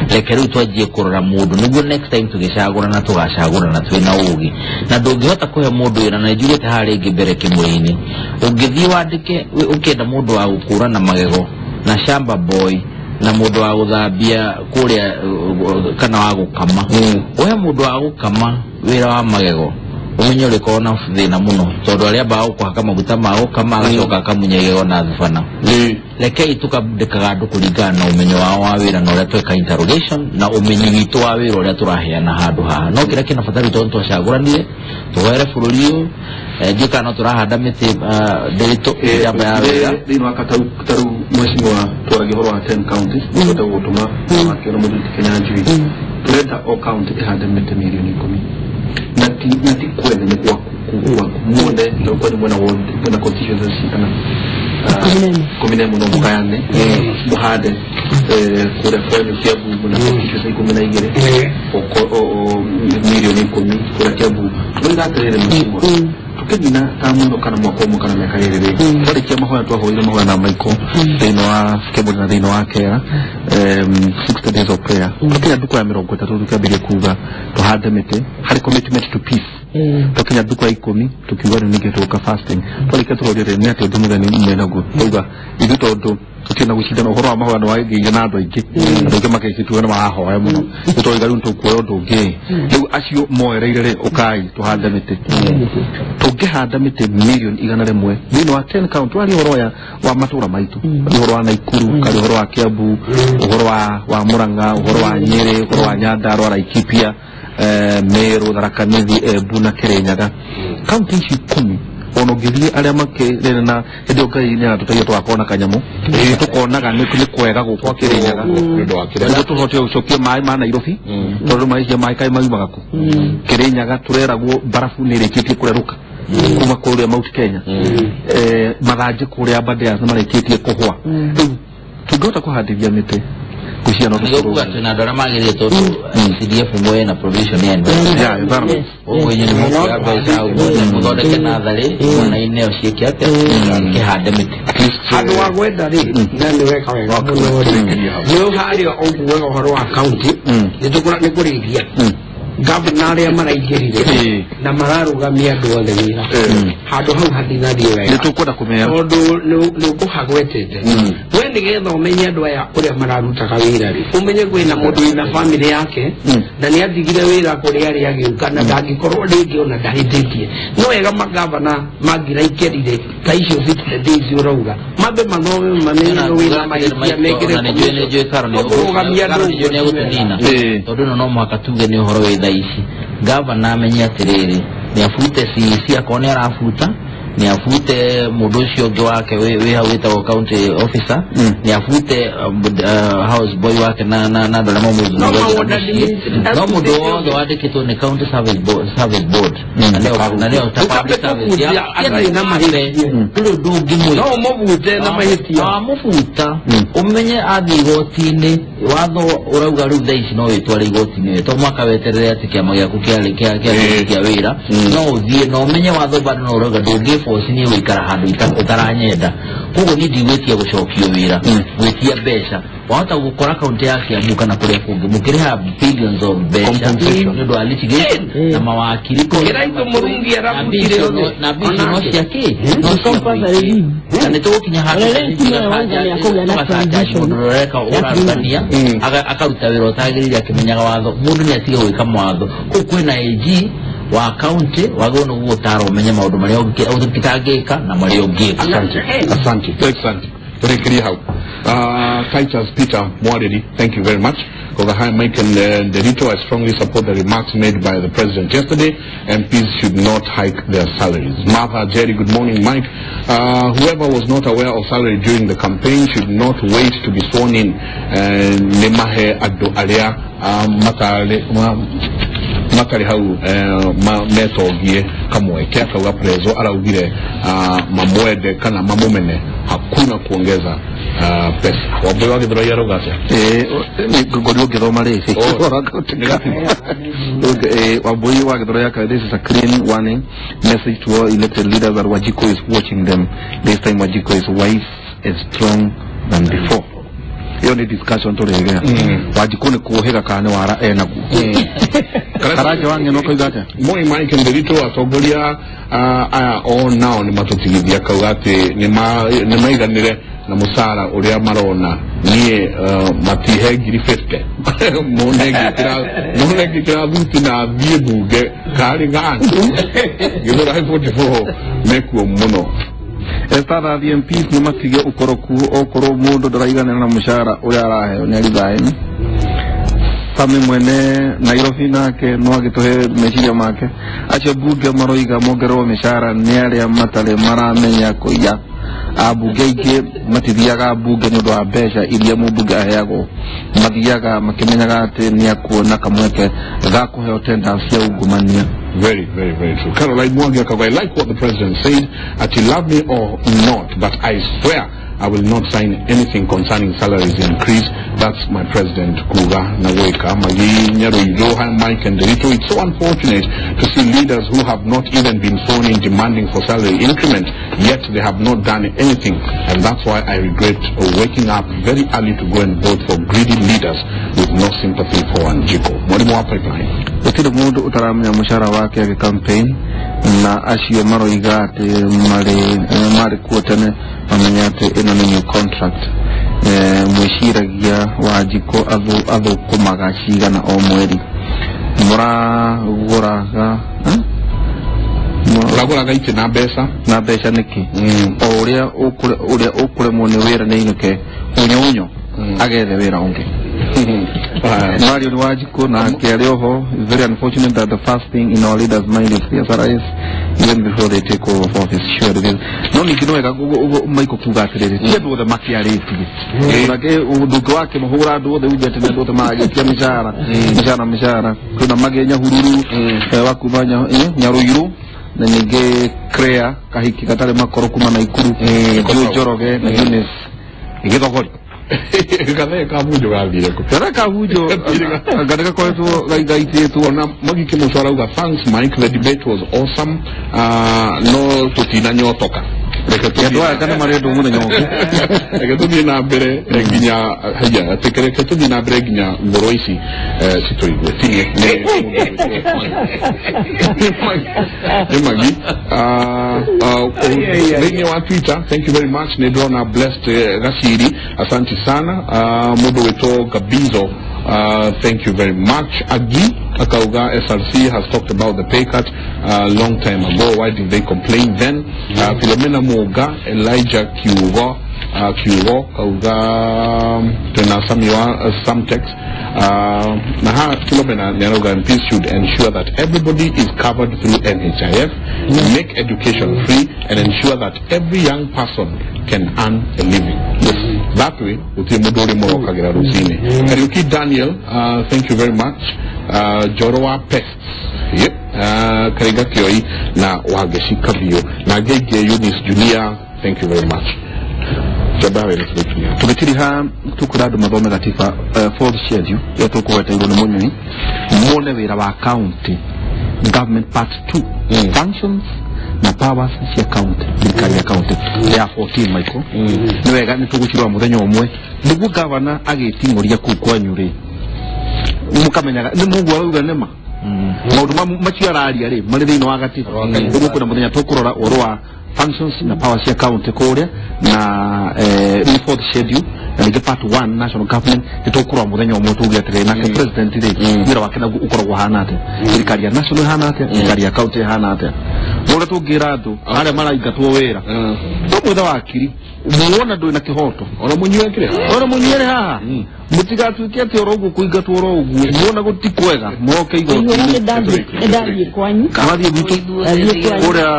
Reke rĩu twanjie kũrora mũndũ nĩguo next time tũgĩcagũrana tũgacagũrana twĩna ũgĩ. Na ndũngĩhota kũhe mũndũ wĩra, na nĩnjugĩte haha rĩngĩ mbere kĩmũrĩ-inĩ, ũngĩthiĩ wandĩke ũkĩenda mũndũ wa gũkũrana magego na shamba boy na mũndũ wa gũthambia kũrĩa kana wa gũkama, ũhe mũndũ wa gũkama wĩra wa magego, ũmenye ũrĩkorwo na thĩna mũno tondũ arĩa ambaga gũkũhaka maguta ma gũkama agacoka akamunya igego na thubana. Rekei tũkandĩkaga andũ kũringana na ũmenyo wao wa wĩra na ũrĩa tweka interrogation na ũmenyi witũ wa wĩra ũrĩa tũraheana handũ haha. No kĩrĩa kĩna bata rĩu tondũ twacagũranire tũhoere bũrũri ũyũ, ndiũĩ kana no tũrahanda mĩtĩ ndĩritũ njamba ya wĩra. Thĩinĩ wa kataru mheshimiwa twaragia ũhoro wa 10 counties nĩtwenda gũtũma wakĩona mũthuri Kenya Njui tũrenda o county ĩhande mĩtĩ mirioni 10 na ti kwene nĩ gwaku muone na kwene mwena wothe mwena constituencies cigana 11 no mũgayane mũhande kũrĩa kwanyu Kiambu mwena constituency 12 mirioni 10 kũrĩa Kiambu. Tũroiga atĩrĩrĩ mheshimiwa, tukĩnina ta mũno kana mwaka ũmwe kana mĩaka ĩrĩ rĩ, twarĩkia mahoya twahoire mahoya na Michael thĩinĩ wa Kemburi na thĩinĩ wa Kera 60 days of prayer, tũkinya ndukũ ya 30 tũkĩambĩrĩria kuga tũhande mĩtĩ harĩ commitment to peace. Tũkinya ndukũ ya 10 tukiuga rĩu ningĩ tũgũka fasting. Twarĩkia tũroria rĩ, nĩ atĩ ũndũ mũgeni menaguo twauga ithuĩ tondũ tũtirĩ na gũcindana ũhoro wa mahoya nĩwagĩire na andũ aingĩ, andũ aingĩ makĩtua nĩ marahoya mũno, nĩtwauga rĩu nĩtũkuoya ũndũ ũngĩ. Rĩu acio moereire rĩ, ũkai tũhande mĩtĩ. Tũngĩhanda mĩtĩ mirioni 100 thĩinĩ wa 10 county, waria ũhoro wa matũra maitũ, ũhoro wa Naikuru, kari ũhoro wa Kiambu, ũhoro wa Murang'a, ũhoro wa Nyĩrĩ, ũhoro wa Nyandarua, Laikipia, Meru, Tharaka Nithi, Embu na Kirinyaga. Kaunti ici 10 ona ũngĩthiĩ arĩa makĩrĩ na hĩndĩ ĩyo Ngai nĩ aratũteithia tũgakorwo na kanyamũ tũkonaga nĩ kwega gũkũ Kirinyaga nĩguo tũhote gũcokia maĩ ma Nairobi tondũ maĩ maĩ kaĩ maumaga kũ Kirinyaga tũreragwo barabu nĩ ĩrĩkĩtie kũrerũka kuma kũrĩa Mount Kenya, mathanjĩ kũrĩa Aberdares nĩ marĩkĩtie kũhwa. Rĩu tũngĩhota kũhandithia mĩtĩ kuciana nĩgũkuga twĩna andũ arĩa magĩrĩire tondũ CDF mwe na provision ya environment ũguo inyuĩ nĩ mũkuoya mbeca ũguo mũthondeke natharĩ mwena-inĩ ĩyo ciĩke atĩa kĩhande mĩtĩ handũ wa gwenda rĩ, na nĩ weka wega mũno rĩ, nĩ harĩa ũkuaga ũhoro wa county nĩ kũrĩithia gavana arĩa maraingĩrire na mararũgamia andũ othe wĩra handũ hau hatinathiĩ wega, nĩ tũkwenda kũmera tondũ nĩ ũkũhagwetete we nĩgetha ũmenye andũ aya ũrĩa mararutaga wĩra rĩ, ũmenye kwĩna mũndũ wĩna bamĩrĩ yake na nĩ atigire wĩra kũrĩa arĩa agĩũka na ndangĩkorwo rĩngĩ ona ndahĩtĩtie. Nĩ wega magavana mangĩraikĩrire ta icio 60 days ũrauga mambe mathome mamenye nĩ wĩna mahĩtia mekĩre kũrũgamia andũ nĩ tondũ ĩno no mũhaka tuge nĩ ũhoro wĩ thaa ici. Gavana amenye atĩrĩrĩ nĩ abute CEC akorwo nĩ arabuta, nĩ abute mũndũ ũcio ũngĩ wake wĩ hau wĩtagwo county officer, nĩ abute house boy wake na andũ arĩa mamũthuragia, no mũndũ wothe wandĩkĩtwo nĩ county service board na nĩyo ta public service ndũrĩ ũndũ ũngĩ no ũmũbute na mahĩtia wamũbuta ũmenye athiĩ igoti-inĩ watho ũrauga rĩu thaa ici no wĩtware igoti-inĩ to mwaka weterere atĩ kĩama gĩaku kĩa wĩra no ũthiĩ na ũmenye watho bado no ũrauga ndũngĩboci nĩ gũikara handũ ũtaranyenda. Koguo niĩ ndigwĩtia gũcokio wĩra, gwĩtia mbeca wahota gũkora kaunti ya Kiambu kana kũrĩa kũngĩ mũkĩrĩha billions of mbeca nĩ ũndũ wa litigation na mawakiri Kĩraitũ Mũrungi arabutire othe na mbia no cia kĩ no cia na nĩ tũgũkinya handũ mũndũ ũreka ũrarutania akaruta wĩra ũtagĩrĩire akĩmenyaga watho mũndũ nĩ atige gwĩka mawatho. Kũu kwĩna AG wa county wagĩrĩirwo nĩ gũgũtara ũmenye maũndũ marĩa ũtangĩka na marĩa ũngĩka. Asante, asante. Turekeria hau. Titus Peter Mwariri, thank you very much. Koga, hi Mike and Derito, I strongly support the remarks made by the president yesterday. MPs should not hike their salaries. Martha Jerry, good morning, Mike. Whoever was not aware of salary during the campaign should not wait to be sworn in. Nemahe ado alea matari hau metogie kamweke akauga prezo araugire mamwende kana mamumene hakuna kuongeza Pesa wambui wa Githurai arauga atia? Ngorio ngithoma ri Wambui wa Githurai aka, this is a clean warning message to all elected leaders that Wanjiku is watching them. This time Wanjiku is wise and strong than before. Iyo ni discussion turegea. Wanjiku ni kuhiga kana ni wara enaguo. Karanja wa Ng'eno koiga atia? Moi Mike Nderitu atongoria aya o nao ni matutigithia kauga ati ni maiganire na mucara uria marona nie matihe ngiri 50 mone ngikira thuti na thiĩ mbunge karĩ gani Githurai 44 mekuo mũno. Esther the MPs ni matige ukoroku okorwo mundu ndaraiganĩra na mucara uria araheo ni arithaini. Sami mwene Nairobi nake no agituhe meciria make acio mbunge maroiga mongererwo mĩcara nĩ arĩa matarĩ maramenya kũiya. Ambunge aingĩ matithiaga mbunge nĩ ũndũ wa mbeca iria mũmbunge aheagwo, mathiaga makĩmenyaga atĩ nĩ akuona kamweke ga kũheo tenda cia ungumania. Very, very, very true. Caroline Mwangi akauga, I like what the president said, that he love me or not, but I swear I will not sign anything concerning salaries increase. That's my president, Kuga Naweka. Magi Nyaruiroha, Mike and Derito. It's so unfortunate to see leaders who have not even been sworn in demanding for salary increment, yet they have not done anything. And that's why I regret waking up very early to go and vote for greedy leaders with no sympathy for Wanjiku. Mwalimu wa Pipeline. Gũtirĩ mũndũ ũtaramenya mũcara wake agĩ campaign na acio maroiga atĩ marĩ kuo tene mamenya atĩ ĩno nĩ new contract. Mwĩciragia Wanjiku athũkũmaga cigana o mweri? Mũragũraga ũragũraga itĩ na mbeca na mbeca nĩkĩ? O ũrĩa ũkũremwo nĩ wĩra nĩ ainũke unyo unyo agethe wĩra ũngĩ. Mario Wanjiku na akĩarĩ oho, it's very unfortunate that the first thing in our leaders' mind is their salaries even before they take over office. Sure it is. No ningĩ no wega Michael kuga atĩrĩrĩ, ti andũ othe makĩarĩtie. Onake ũndũ wake mũhũra andũ othe uge atĩ nĩ andũ othe maragĩtia mĩcara mĩcara mĩcara. Kwĩna Magĩ Nyahururu wa kuma Nyaruiru na ningĩ Crea kahiki gatarĩ makoro kuma Naikuru, Joe Njoroge na Eunice Githogori. Gathee kabunjo gathire kũ? Gathee kabunjo anga gakoretwo gaitĩtwo. Ona Magi Kĩmũco arauga, thanks Mike, the debate was awesome. No tũtinanyotoka. Andũ aya kana marĩ andũ mũthenya ũngĩ. Reke tũthiĩ na mbere nginya haya, reke tũthiĩ na mbere nginya ngoro ici citũigue. Tinie nĩ Magi. Thĩinĩ wa Twitter, thank you very much. Nĩ ndĩrona Blessed Gaciri, asante sana. Mũndũ wĩtwo Gabizo, thank you very much. Agi akauga, SRC has talked about the pay cut long time ago. Why did they complain then? Philomena Muga, Elijah Kiugo, Kiugo kauga tena Samiwa Samtex. Naha Philomena Nyaroga, MPs should ensure that everybody is covered through NHIF, make education free, and ensure that every young person can earn a living. Yes. That way, uti mudori morokagira rutini. Kariuki Daniel, thank you very much. Jorowa Pests, yep. Kariga Kioi na Wageshi Kabio na Gege Eunice Julia, thank you very much. Tũgĩtiriha tũkwĩra andũ mathome gatiba fourth schedule ĩyo tũkũgweta igũrũ nĩ mũnyui mone wĩra wa county government part 2 functions na powers cia county, thirikari ya county ya 14. Michael, nĩ wega nĩ tũgũcirora mũthenya ũmwe nĩguo gavana agĩting'ũria kũu kwanyu rĩ mũkamenyaga nĩ mũguo arauga nĩma maũndũ macio araria rĩ marĩ thĩinĩ wa gatiba. Ũguo kwĩna mũthenya tũkũrora ũhoro wa functions na powers cia county kũrĩa na nĩ fourth schedule na ningĩ part 1 national government nĩ tũkũrora mũthenya ũmwe tuge atĩrĩ nake president rĩ wĩra wake naguo ũkoragwo ũhana atĩa, thirikari ya national ĩhana atĩa, thirikari ya county ĩhana atĩa. Ũrĩa tũngĩra andũ arĩa maraingatwo wĩra no mwethe wakiri muona ndwĩ na kĩhoto ona mũnyue kĩrĩa ona mũnyuere haha mũtigatuĩke atĩ oro ũguo kũingatwo oro ũguo muona gũti kwega moke igoti. Nĩndathiĩ kwanyu wathiĩ gwitũ ũrĩa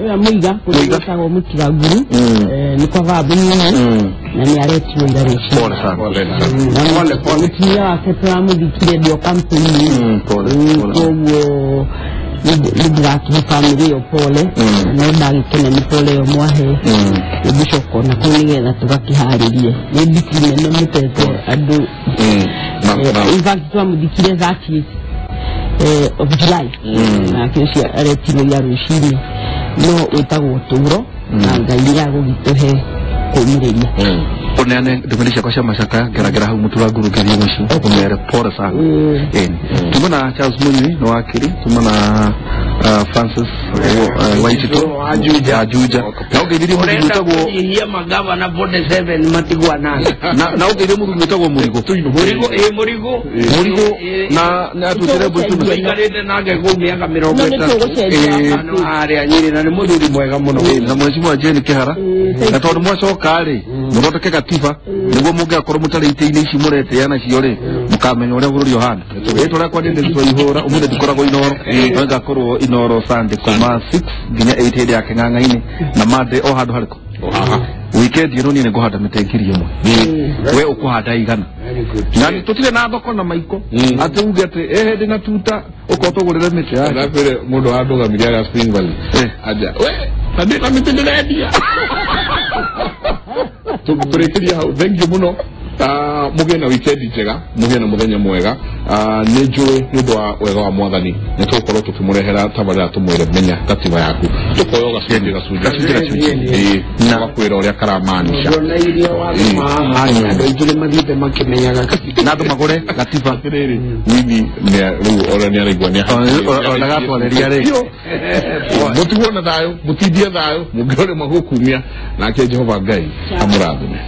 ũrĩa mũiga kũrĩa gwĩtagwo Mũtiranguru nĩ kwa baba nyina na nĩ aretirwo ira rũciũ. Pole sana. Pole. Mũtumia wake tũramũthikire ndio kampuni-inĩ koguo Nĩ ndĩrakĩhe bamĩrĩ ĩyo pole no ndagĩkena nĩ pole ĩyo mwahe nĩngũcoka ona kũu nĩgetha tũgakĩharĩrie nĩ ndiki nene mũtete andũ. In fact twamũthikire 30th of July nake ũcio aretirwo ira rũcinĩ no wĩtagwo ũtũũro na Ngai nĩ agũgĩtũhe kũmĩrĩria. Uneane ndumĩrĩri ciakwa cia macakaya ngeragera hau mũtura nguru ngĩthiĩ mũciĩ ũmere pole sana. Tuma na Charles Munyui nĩ wakiri, tuma na Francis Waitito wa Juja. Wa Juja na ũngeithirie mũthuri Ũrenda wĩtagwo kũnyihia magavana 47 matigwa nani na ũngeithirie mũthuri wĩtagwo Mũrigo. Mũrigo ĩ Mũrigo Mũrigo na atuĩkire mbũri. Tũikarĩte nake kũu mĩaka mĩrongo No, nĩ ĩtatũ tũgũcenjia. Ano harĩa Nyĩrĩ na nĩ mũthuri mwega mũno. Na mheshimiwa Jane Kihara na tondũ mwacoka rĩ mũthondeke gatiba nĩguo mũngĩgakorwo mũtarĩ itĩ-inĩ ici mũretĩa nacio rĩ mũkamenya ũrĩa bũrũri ũhana. Rĩtwa rĩakwa nĩ Ndĩritwa Ihũra, ũmũthĩ ndikoragwo Inoro no ngakorwo Inoro Sunday kuma 6 nginya 8 hĩndĩ ya kĩng'ang'a-inĩ na Monday o handũ harĩkũ. Weekend ĩno niĩ nĩngũhanda mĩtĩ 1000 we ũkũhanda igana na tũtirĩ na thoko na maiko atĩ uge atĩ ĩhĩndĩ na tuta ũkorwo tũgũrĩre mĩtĩ yake. Ndakwĩre mũndũ wandũgamirie harĩa Spring Valley. Anja we na ndĩ na mĩtĩ ndĩrendia. Tũrĩkĩria hau, thank you mũno. Mũgĩe na weekend njega, mũgĩe na mũthenya mwega. Nĩ njũĩ nĩ ũndũ wa wega wa mwathani nĩ tũgũkorwo tũkĩmũrehera tabarĩra tũmwĩre menya gatiba yaku tũkoya gacunjĩ gacunjĩ Gacunjĩ gacunjĩ. Ĩĩ, tũgakwĩra ũrĩa karamaanisha. Ona iria wathoma haha andũ aingĩ nĩ mathiĩte makĩmenyaga katiba. Na andũ magũre gatiba. Atĩrĩrĩ Winnie rĩu ona nĩ araigua nĩ Ona gatwarĩria rĩ. Mũtigwo na thayũ, mũtindie thayũ, mũngĩrorĩma gũkumia nake Jehova Ngai amũrathime.